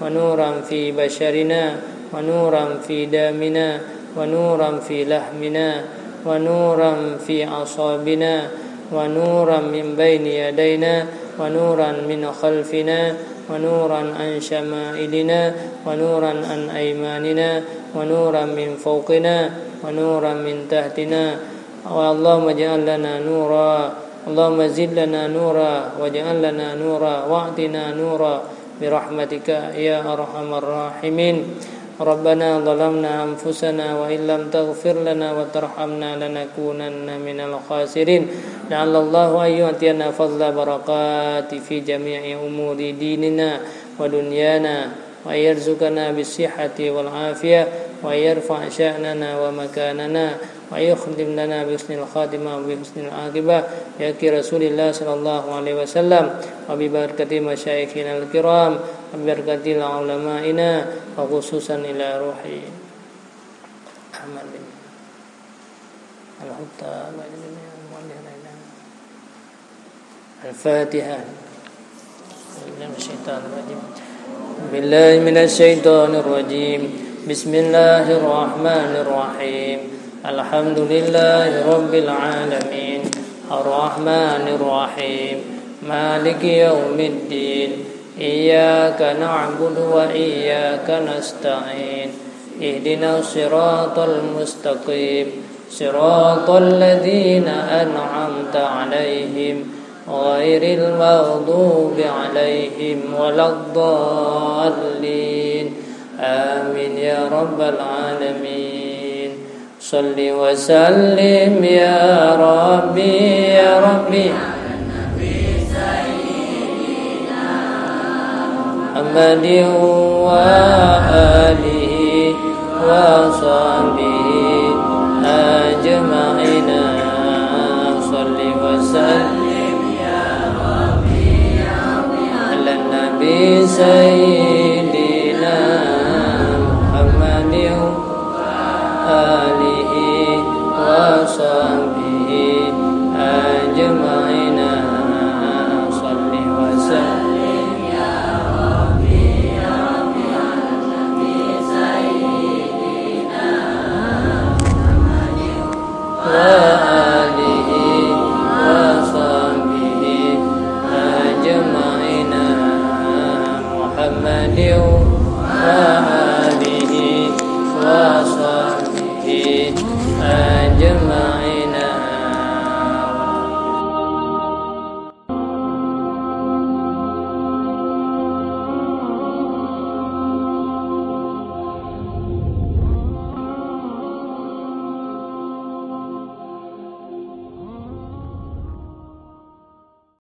wa nuran fi basyarina, wa nuran fi damina, wa nuran fi lahmina, wa nuran fi asabina, wa nuran min baini yadaina, wa nuran min khalfina, wa nuran an syama'ilina, wa nuran an aimanina, wa nuran min fawqina, wa nuran min tahtina. Wa Allahumma ij'al lana nura, Allahumma zid lana nura, waj'al lana nura, wa'tina nura, bi rahmatika ya arhamar rahimin. Rabbana zalamna anfusana wa illam taghfir lana wa tarhamna lanakunanna minal khasirin. La'allallahu an yu'tiyana fadla barakati fi jami'i umuri dinina wa dunyana, wa yarzuqana bis sihhati wal afiyah, wa yarfa' sya'nana wa makanana, wa yukhtim lana bi husnil khatimah wa bi husnil aqibah, bi haqqi Rasulillah sallallahu alaihi wasallam, wa bi barakati masyaikhina al kiram, ببركة علمائنا وخصوصا إلى روح أحمد بن الخطاب. الفاتحة. بسم الله من الشيطان الرجيم. بسم الله الرحمن الرحيم. الحمد لله رب العالمين. الرحمن الرحيم. مالك يوم الدين. إياك نعبد وإياك نستعين. اهدنا الصراط المستقيم. صراط الذين أنعمت عليهم غير المغضوب عليهم ولا الضالين. آمين يا رب العالمين. صل وسلم يا ربي، يا ربي، محمد وآله وصحبه أجمعين. صل وسلم على النبي سيدنا محمد آله وصحبه أجمعين. صل وسلم وآله وصحبه أجمعين. محمد وآله